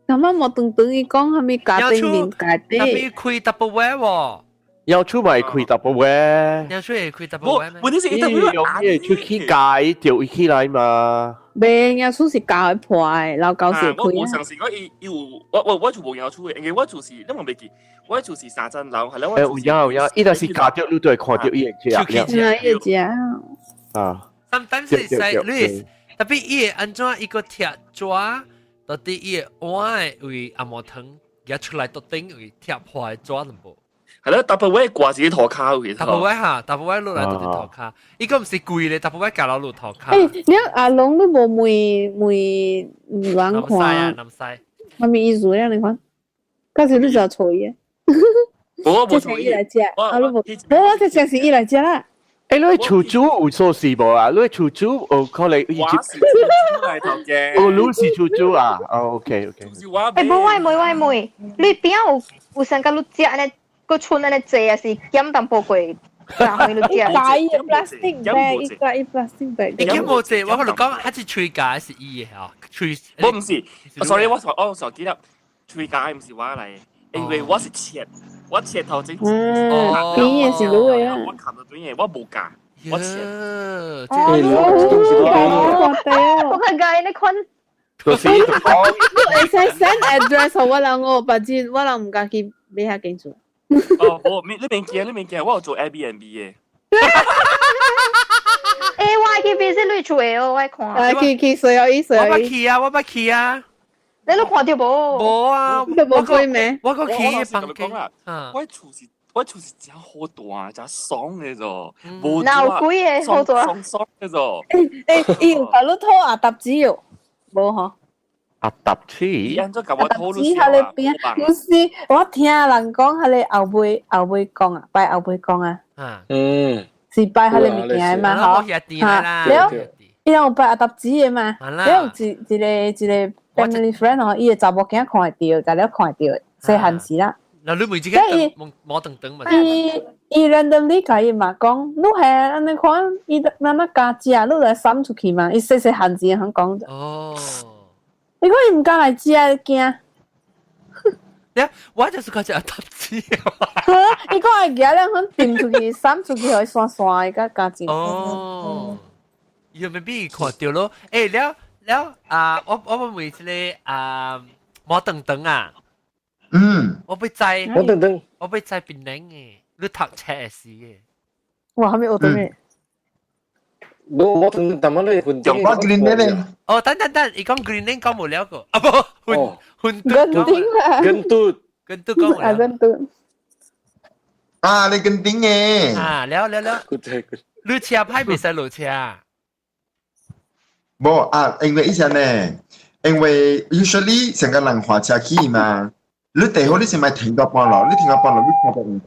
琴晚冇頓頓，伊講啥物家庭面家底。特別開 double 位喎。要出咪開 double 位。要出會開 double 位咩？問題是伊用伊出去改就起來嘛。袂，要出是膠破的，老狗是開。我無相信我伊伊有我我我就無要出的，因為我厝是你嘛袂記，我厝是三層樓，係啦。欸，有影有影，伊若是咬著你就會看著伊會食。啊，伊會食。啊。 Sometimes 是使你，特別伊會按怎伊個鐵紙，到底伊會碗為阿毛糖，夾出來到頂為鐵破的紙淡薄。係咯，大部位掛住塗跤去。大部位哈，大部位落來都佇塗跤，伊個毋是貴咧，大部位夾落落塗跤。欸，你阿龍你無問問人看？南西，啥物意思咧？你看，到時你就錯伊。我無錯伊來食，啊你無，我這先是伊來食啦。欸，你厝主有鎖匙無啊？你厝主有可能伊我是厝主來頭家。哦，你是厝主啊？哦，OK OK。欸，無我問我問，你邊有有啥個你食呢？個村安尼濟啊，是減淡薄過，然後你食。一 plastic bag，一個一 plastic bag。你減無濟，我跟你講，還是吹膠是伊的吼，吹。我毋是，sorry，我我手記得吹膠毋是我來的，因為我是切，我切頭前。嗯，邊也是滷的啊。我冚到邊的，我無教，我切。哦，我較介你看。就是講，你會使 send address 予我人哦，反正我人毋敢去買遐間厝。哦，我你免驚，你免驚，我有做 Airbnb 的。欸，我去 visit 你厝的哦，我看。啊，去去隨有意隨我有意。捌去啊，我捌去啊。你都看到無？無啊，你無過咩？我個去房間啦。我厝是真好大，真爽的啫。無哪有鬼的好大？爽爽的啫。欸，伊有共你討阿搭子哦，無吼？阿搭子？伊按怎共阿搭我討子喺你邊？有時我聽人講，彼个後尾後尾講啊，拜後尾講啊。是拜彼个物件嘛，吼。嚇，了，伊有拜阿搭子的嘛？了一一个一個 family friend 吼，伊的查某囝看會著，共了看會著，細漢時啦。嗱，你每一個摸等等嘛。伊伊 randomly 共伊嘛講，你係按呢看，伊慢慢加食，你來送出去嘛？伊細細漢時肯講。哦。伊講伊毋敢來食，驚。咧，我就是講隻阿搭子。伊講會舉兩款掂出去，送出去，予伊散散的，佮加食。哦。伊未必看著咯。欸，了了啊，我問這个啊，摩登登啊。我欲載。摩登登。我欲載檳榔的，你讀冊時的。哇，啥物學堂的？無摩登登，但係你混我 Green 咧。哦，等等等，伊講 Green 講無了個，啊無，混混根丁啦。根嘟。根嘟講無了。啊，根嘟。啊，你根丁嘅。啊，了了了。你車歹袂使落車。無啊，因為以前呢，因為 usually 成個人駛車去嘛，你第好你是咪停到半路？你停到半路，你聽到唔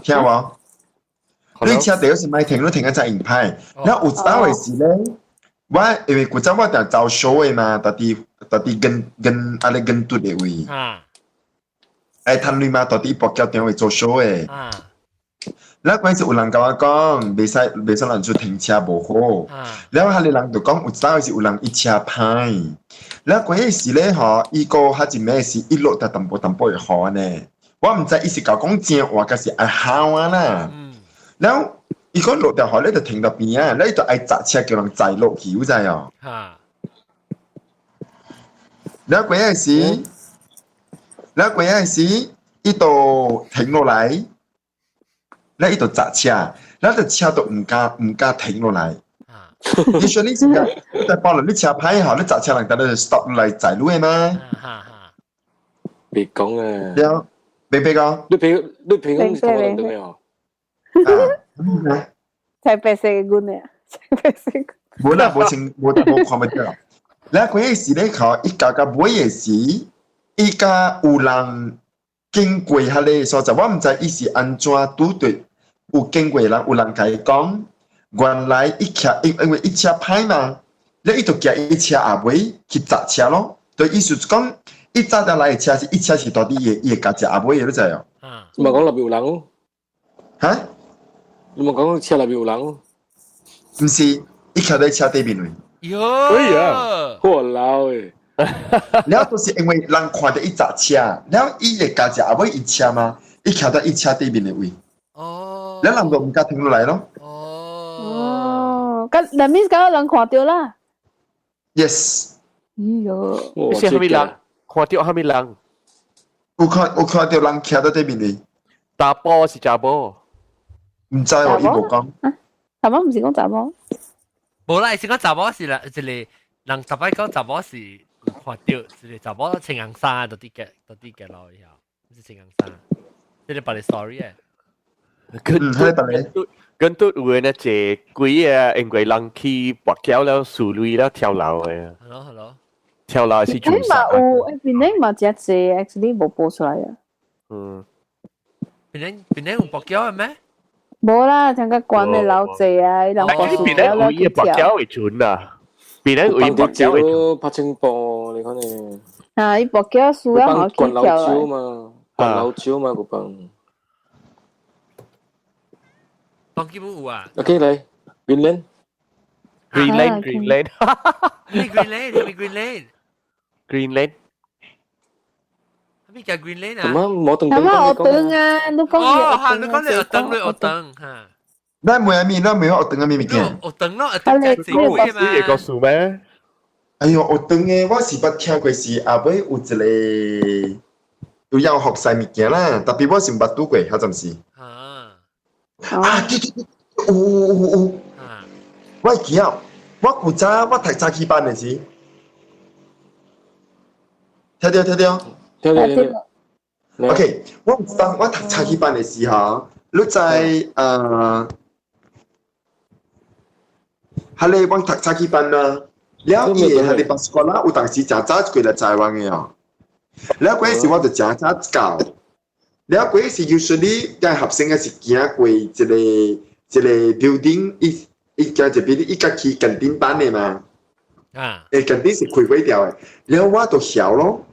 聽？聽無？你車第好是咪停？你停個在硬派。那有一當時咧，我因為古早我定走 show 的嘛，特佇特佇跟跟阿咧跟嘟的位。哎，趁鐳嘛，特佇博橋頂位做 show 的。แล้ว嗰陣時有人共我講，袂使袂使人出停車無好。了彼个人就講有當時有人伊車歹。了嗰陣時咧吼，伊個較一暝是一落就淡薄淡薄會雨呢。我毋知伊是共講正話，抑是愛唬我啦。了伊講落條雨咧就停到邊仔，了伊就愛閘車叫人載落去，有知哦？了嗰陣時，了嗰陣時，伊就停落來。咧伊就閘車，咱就車都毋敢毋敢停落來。你說你是個，在包了你車歹吼，你閘車人等你 stop 來載你的嗎？別講啊！對，別別講。你平講是同我等的哦。啊，才白色的阮的，才白色。無啦，無穿無無看袂著。咧嗰陣時咧，靠伊到到尾的時，伊佮有人經過彼个所在，我毋知伊是按怎拄著。有經過人，有人共伊講，原來伊騎因因為伊車歹嘛，了伊就行伊車後尾去砸車咯。就意思是講，伊砸得來的車是伊車是佇佇伊的伊家只後尾的，你知哦？你嘛講內面有人哦？哈？你嘛講車內面有人哦？毋是，伊徛佇車底面位。喲！哎呀，我老欸！了就是因為人看著伊砸車，了伊會家只後尾伊車嘛，伊徛佇伊車底面的位。哦。了人就毋敢停落來咯。哦，咁那面敢人看著啦。 Yes。哎喲，你是啥物人？看著啥物人？有看有看著人徛佇底面的。查埔是查某？毋知哦，伊無講。查某毋是講查某。無啦，是講查某是啦，一個人十擺講查某是有看著，一個查某穿紅衫，佇佇個佇佇個路以後，是穿紅衫，這個別个 story 誒。跟跟都有的呢，坐幾個因為人去跋筊了，輸鐳了跳樓的。 Hello hello。跳樓是自殺。嘛有，檳榔嘛真濟，actually 無報出來啊。檳榔檳榔有跋筊的咩？無啦，聽講關的老濟啊，伊人跋檳榔有伊跋筊的船啊，檳榔有伊跋筊的船。拍清波，你看呢？啊，伊跋筊輸啊，好去灌老跳酒嘛，灌老酒嘛，嗰幫。當基本有啊。 OK，來，Greenland。 Greenland Greenland。咩 Greenland？咩 Greenland？ Greenland。咩叫 Greenland 啊？咁啊，冇等阿媽學燈啊，你講哦，嚇，你講你學燈，你學燈嚇。咱問下面，咱問學燈啊咩物件？學燈咯，學燈就係嘛。你會告訴咩？哎喲，學燈的，我是捌聽過是後尾有一個有要學西物件啦，特別我是毋捌拄過，遐陣時。啊！啊，對對對，有有有有，我記啊，我古早我讀早起班的時，聽到聽到。聽到聽到。 OK，我當我讀早起班的時候，你在係你我讀早起班啦，了伊係你巴斯哥啦，有當時誠早過來台灣的哦。了嗰時我就誠早到，了嗰時 usually 間學生嘅是行過一個一個 building，伊伊行一邊，伊家去近頂班的嘛。啊！誒，近頂是開關掉的，了我就曉咯，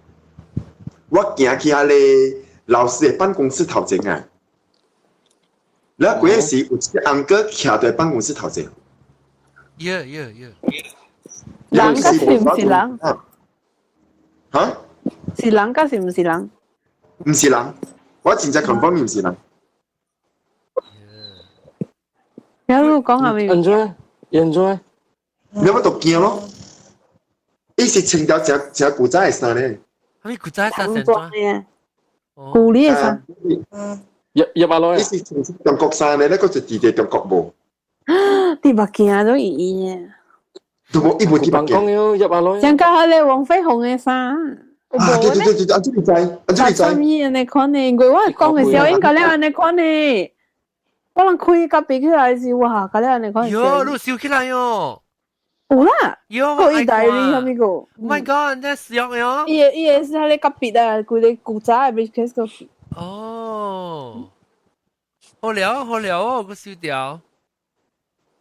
我行去遐個老師的辦公室頭前啊。了嗰時有一個 uncle 徛佇辦公室頭前。耶耶耶！人甲是毋是人？嚇？是人甲是毋是人？毋是人，我真正 confirm 毋是人。了你講下面？安怎？安怎？你我就驚咯。伊是穿條誠誠古早的衫咧。啥物古早衫？唐裝嘅，古麗的衫。入入阿來。伊是穿中國衫咧，那個就佇佇中國無。佇目鏡都伊伊嘅。都無伊無佇目鏡。入阿來。像甲彼個黃飛鴻的衫。啊，對對對對，按這你知，按這你知。啥物按呢款的？因為我講的小英甲了按呢款的，我人開甲比起來是哇，甲了按呢款。喲，你燒起來喲！有啦，喲，個意大利啥物個？Oh my god！真係燒喲！伊個伊個是彼個隔壁啊，規個古早的 briefcase 個。哦，好了好了哦，個燒掉。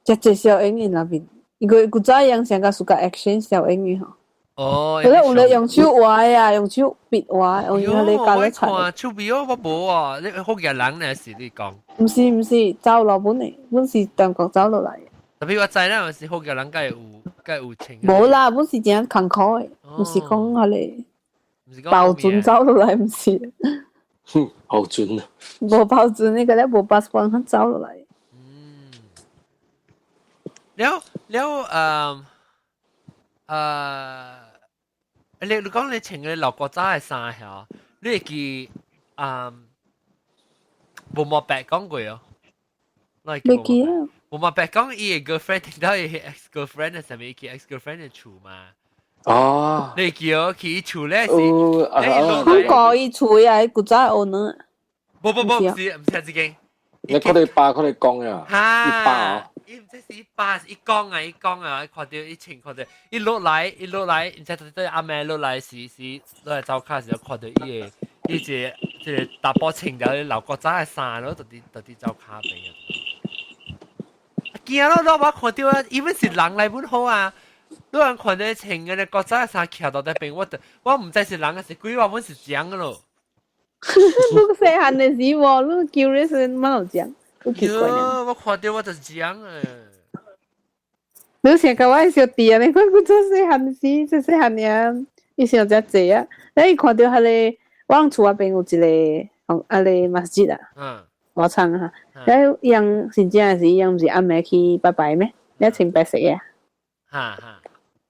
只只小英語那邊，因為古早樣成個暑假 action 小英語吼。哦，有咧有咧用手畫啊，用手筆畫，用迄個加咧彩。手筆哦，我無啊，你福建人呢是你講？毋是毋是，走落本的，本是中國走落來的。特別我知啦，是福建人該有該有穿。無啦，本是誠艱苦的，毋是講彼個包準走落來，毋是。包準啊！無包準，你個咧無 passport 肯走落來。嗯。了了，誒。你你講你穿個老國早的衫嚇，你會記無冇白講過哦？你記啊？無冇白講伊的 girlfriend 聽到伊 ex girlfriend 的啥物，伊去 ex girlfriend 的厝嘛？哦，你記哦，去伊厝咧是，佢講伊厝啊，古早學呢。無無無，毋是毋是這間。你佢哋爸佢哋講呀，哈，爸，伊毋知是伊爸，伊講啊，伊講啊，看到伊穿看到，伊落來，伊落來，毋知對阿妹落來時時落來走卡時，看到伊個伊一個一個查埔穿著老古早的衫咯，就佇就佇走卡邊啊。驚咯，我看到啊，even 是人來本好啊，你人看到穿個古早的衫徛到佇邊，我我毋知是人還是鬼，我本是講咯。你細漢的時無，你叫你時蠻有講，有奇怪呢。我看到我就是講誒。你成個我小弟啊，你看佢做細漢時，做細漢爾，伊想遮濟啊。你伊看到彼個，我翁厝仔邊有一個，啊個馬吉啊，我唱哈。然後伊人真正是伊人毋是暗暝去拜拜咩？你穿白色嘅，哈哈，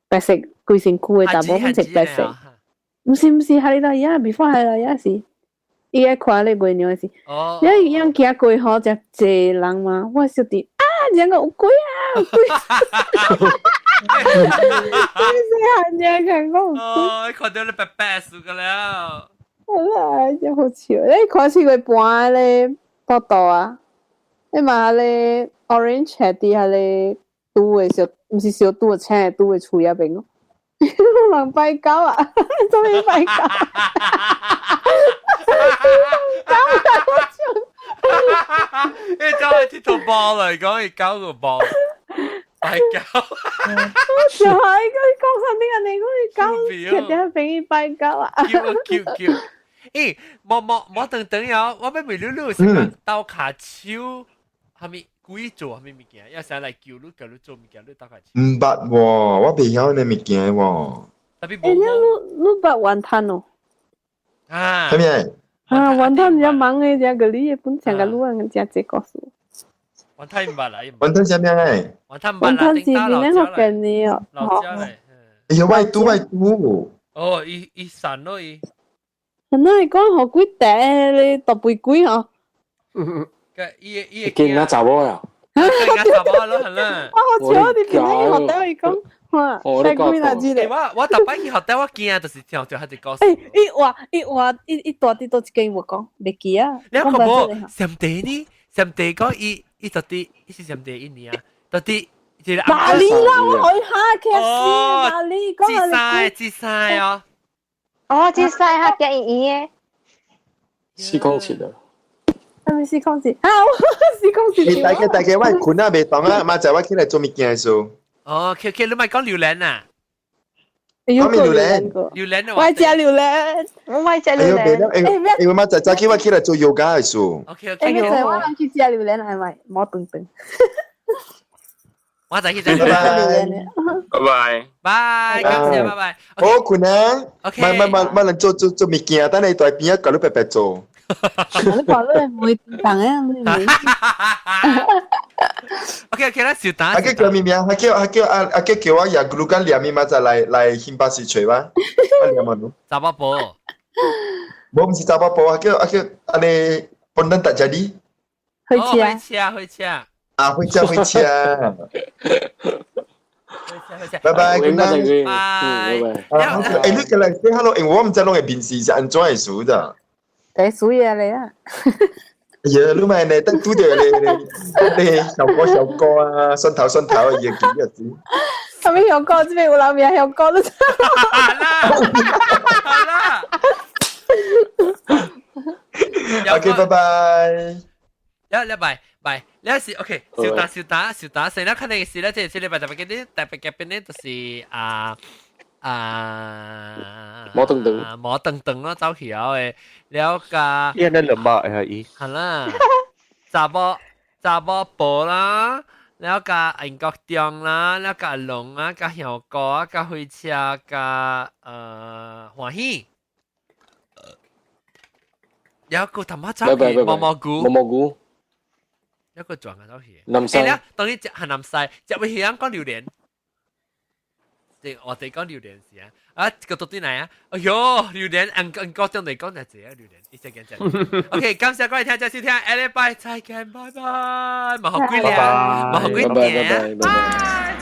白色規身軀的查某攏穿白色。毋是毋是，哈利老爺，before 哈利老爺是。伊愛看咧月娘是，你伊樣行過吼，誠濟人嘛，我小弟啊，這個有鬼啊，有鬼！細漢爾看講有鬼。哦，看到你白白輸個了。好啦，真好笑！你看試過搬咧報道啊？你嘛咧 orange 係佇遐咧拄的小，毋是小拄的青拄的厝遐邊咯。人拜狗啊，做咩拜狗？你走去鐵頭波嚟講，伊搞個波，拜狗。我就係佢講啥啲人嚟，講伊搞，佢點俾伊拜狗啊？叫叫叫！欸，莫莫莫等等呀，我欲問你，你有啥鬥跤手，啥物故意做啥物物件？要啥來叫你叫你做物件，你鬥跤手？毋捌喎，我袂曉呢物件喎。特別欸，你你捌雲吞哦？啊！啥物？啊，雲吞只忙的，只個你本成個滷啊，只這故事。雲吞毋捌啦，雲吞啥物欸？雲吞毋捌啦，雲吞是邊個福建的哦？老家嘞。哎呀，我拄我拄。哦，伊伊散咯伊。那你講好幾塊咧，大肥鬼吼。個伊伊見那查某啊？更加查某咯，係啦。我好笑，你平時學得伊講，哇，太貴啦，這個。我逐擺去學得，我驚就是聽著佢一個。欸，伊話伊話伊伊大啲都一間無講，袂記啊。你講無？上帝呢？上帝講伊伊到底伊是上帝印尼啊？到底？巴黎啦，我可以下 KFC 巴黎，講下你。節晒哦。哦，節晒下嘅伊嘅。4公尺啊！係咪4公尺？啊，4公尺。你大家大家我困啊，袂當啊，嘛就我起來做物件數。哦，OK，你咪講榴蓮啊？講咩榴蓮？榴蓮啊！我食榴蓮，我愛食榴蓮。哎呦，嘛就早起我起來做瑜伽的數。 OK OK。哎，我人去食榴蓮係咪？冇頓頓。我就去食榴蓮。拜拜。拜，感謝，拜拜。好困啊！OK。慢慢慢慢能做做做物件，等你大邊啊，搞你白白做。你講你唔會當啊，你唔會。 OK OK，咱小打。阿叫叫咩名？阿叫阿叫阿阿叫叫我也咕嚕干念咪嘛，就來來新巴士揣吧。阿念嘛儂？查某婆。無，毋是查某婆，阿叫阿叫按呢 pondan tak jadi。火車。火車，火車。啊，火車，火車。拜拜，good night。拜拜。欸，你過來 say hello，因為我毋知攏會面試是按怎會輸咋。第輸嘢嚟啊！哎呀，你咪呢，等拄著咧咧小哥小哥啊，蒜頭蒜頭啊，伊會記日子。係咪香港？這邊有人名香港都。好啦，好啦。 OK，拜拜。了了拜拜，了是 OK，小打小打小打，先啦，肯定是啦，這這禮拜特別嘅啲特別嘅邊呢，就是啊啊，摩登登，摩登登咯，走起嘅，了加，伊那兩百係伊，係啦，查某查某婆啦，了加英國中啦，了加龍啊，加香港啊，加火車，加歡喜。有個頭媽走去毛毛菇，毛毛菇，一個撞啊走去。南西，當然係南西，入去響講榴蓮，即我哋講榴蓮時啊，啊個到啲嚟啊，哎喲，榴蓮按按高中嚟講就係榴蓮，一隻見隻。OK，感謝各位聽眾收聽，下禮拜再見，拜拜，麻好鬼靚，麻好鬼甜，拜。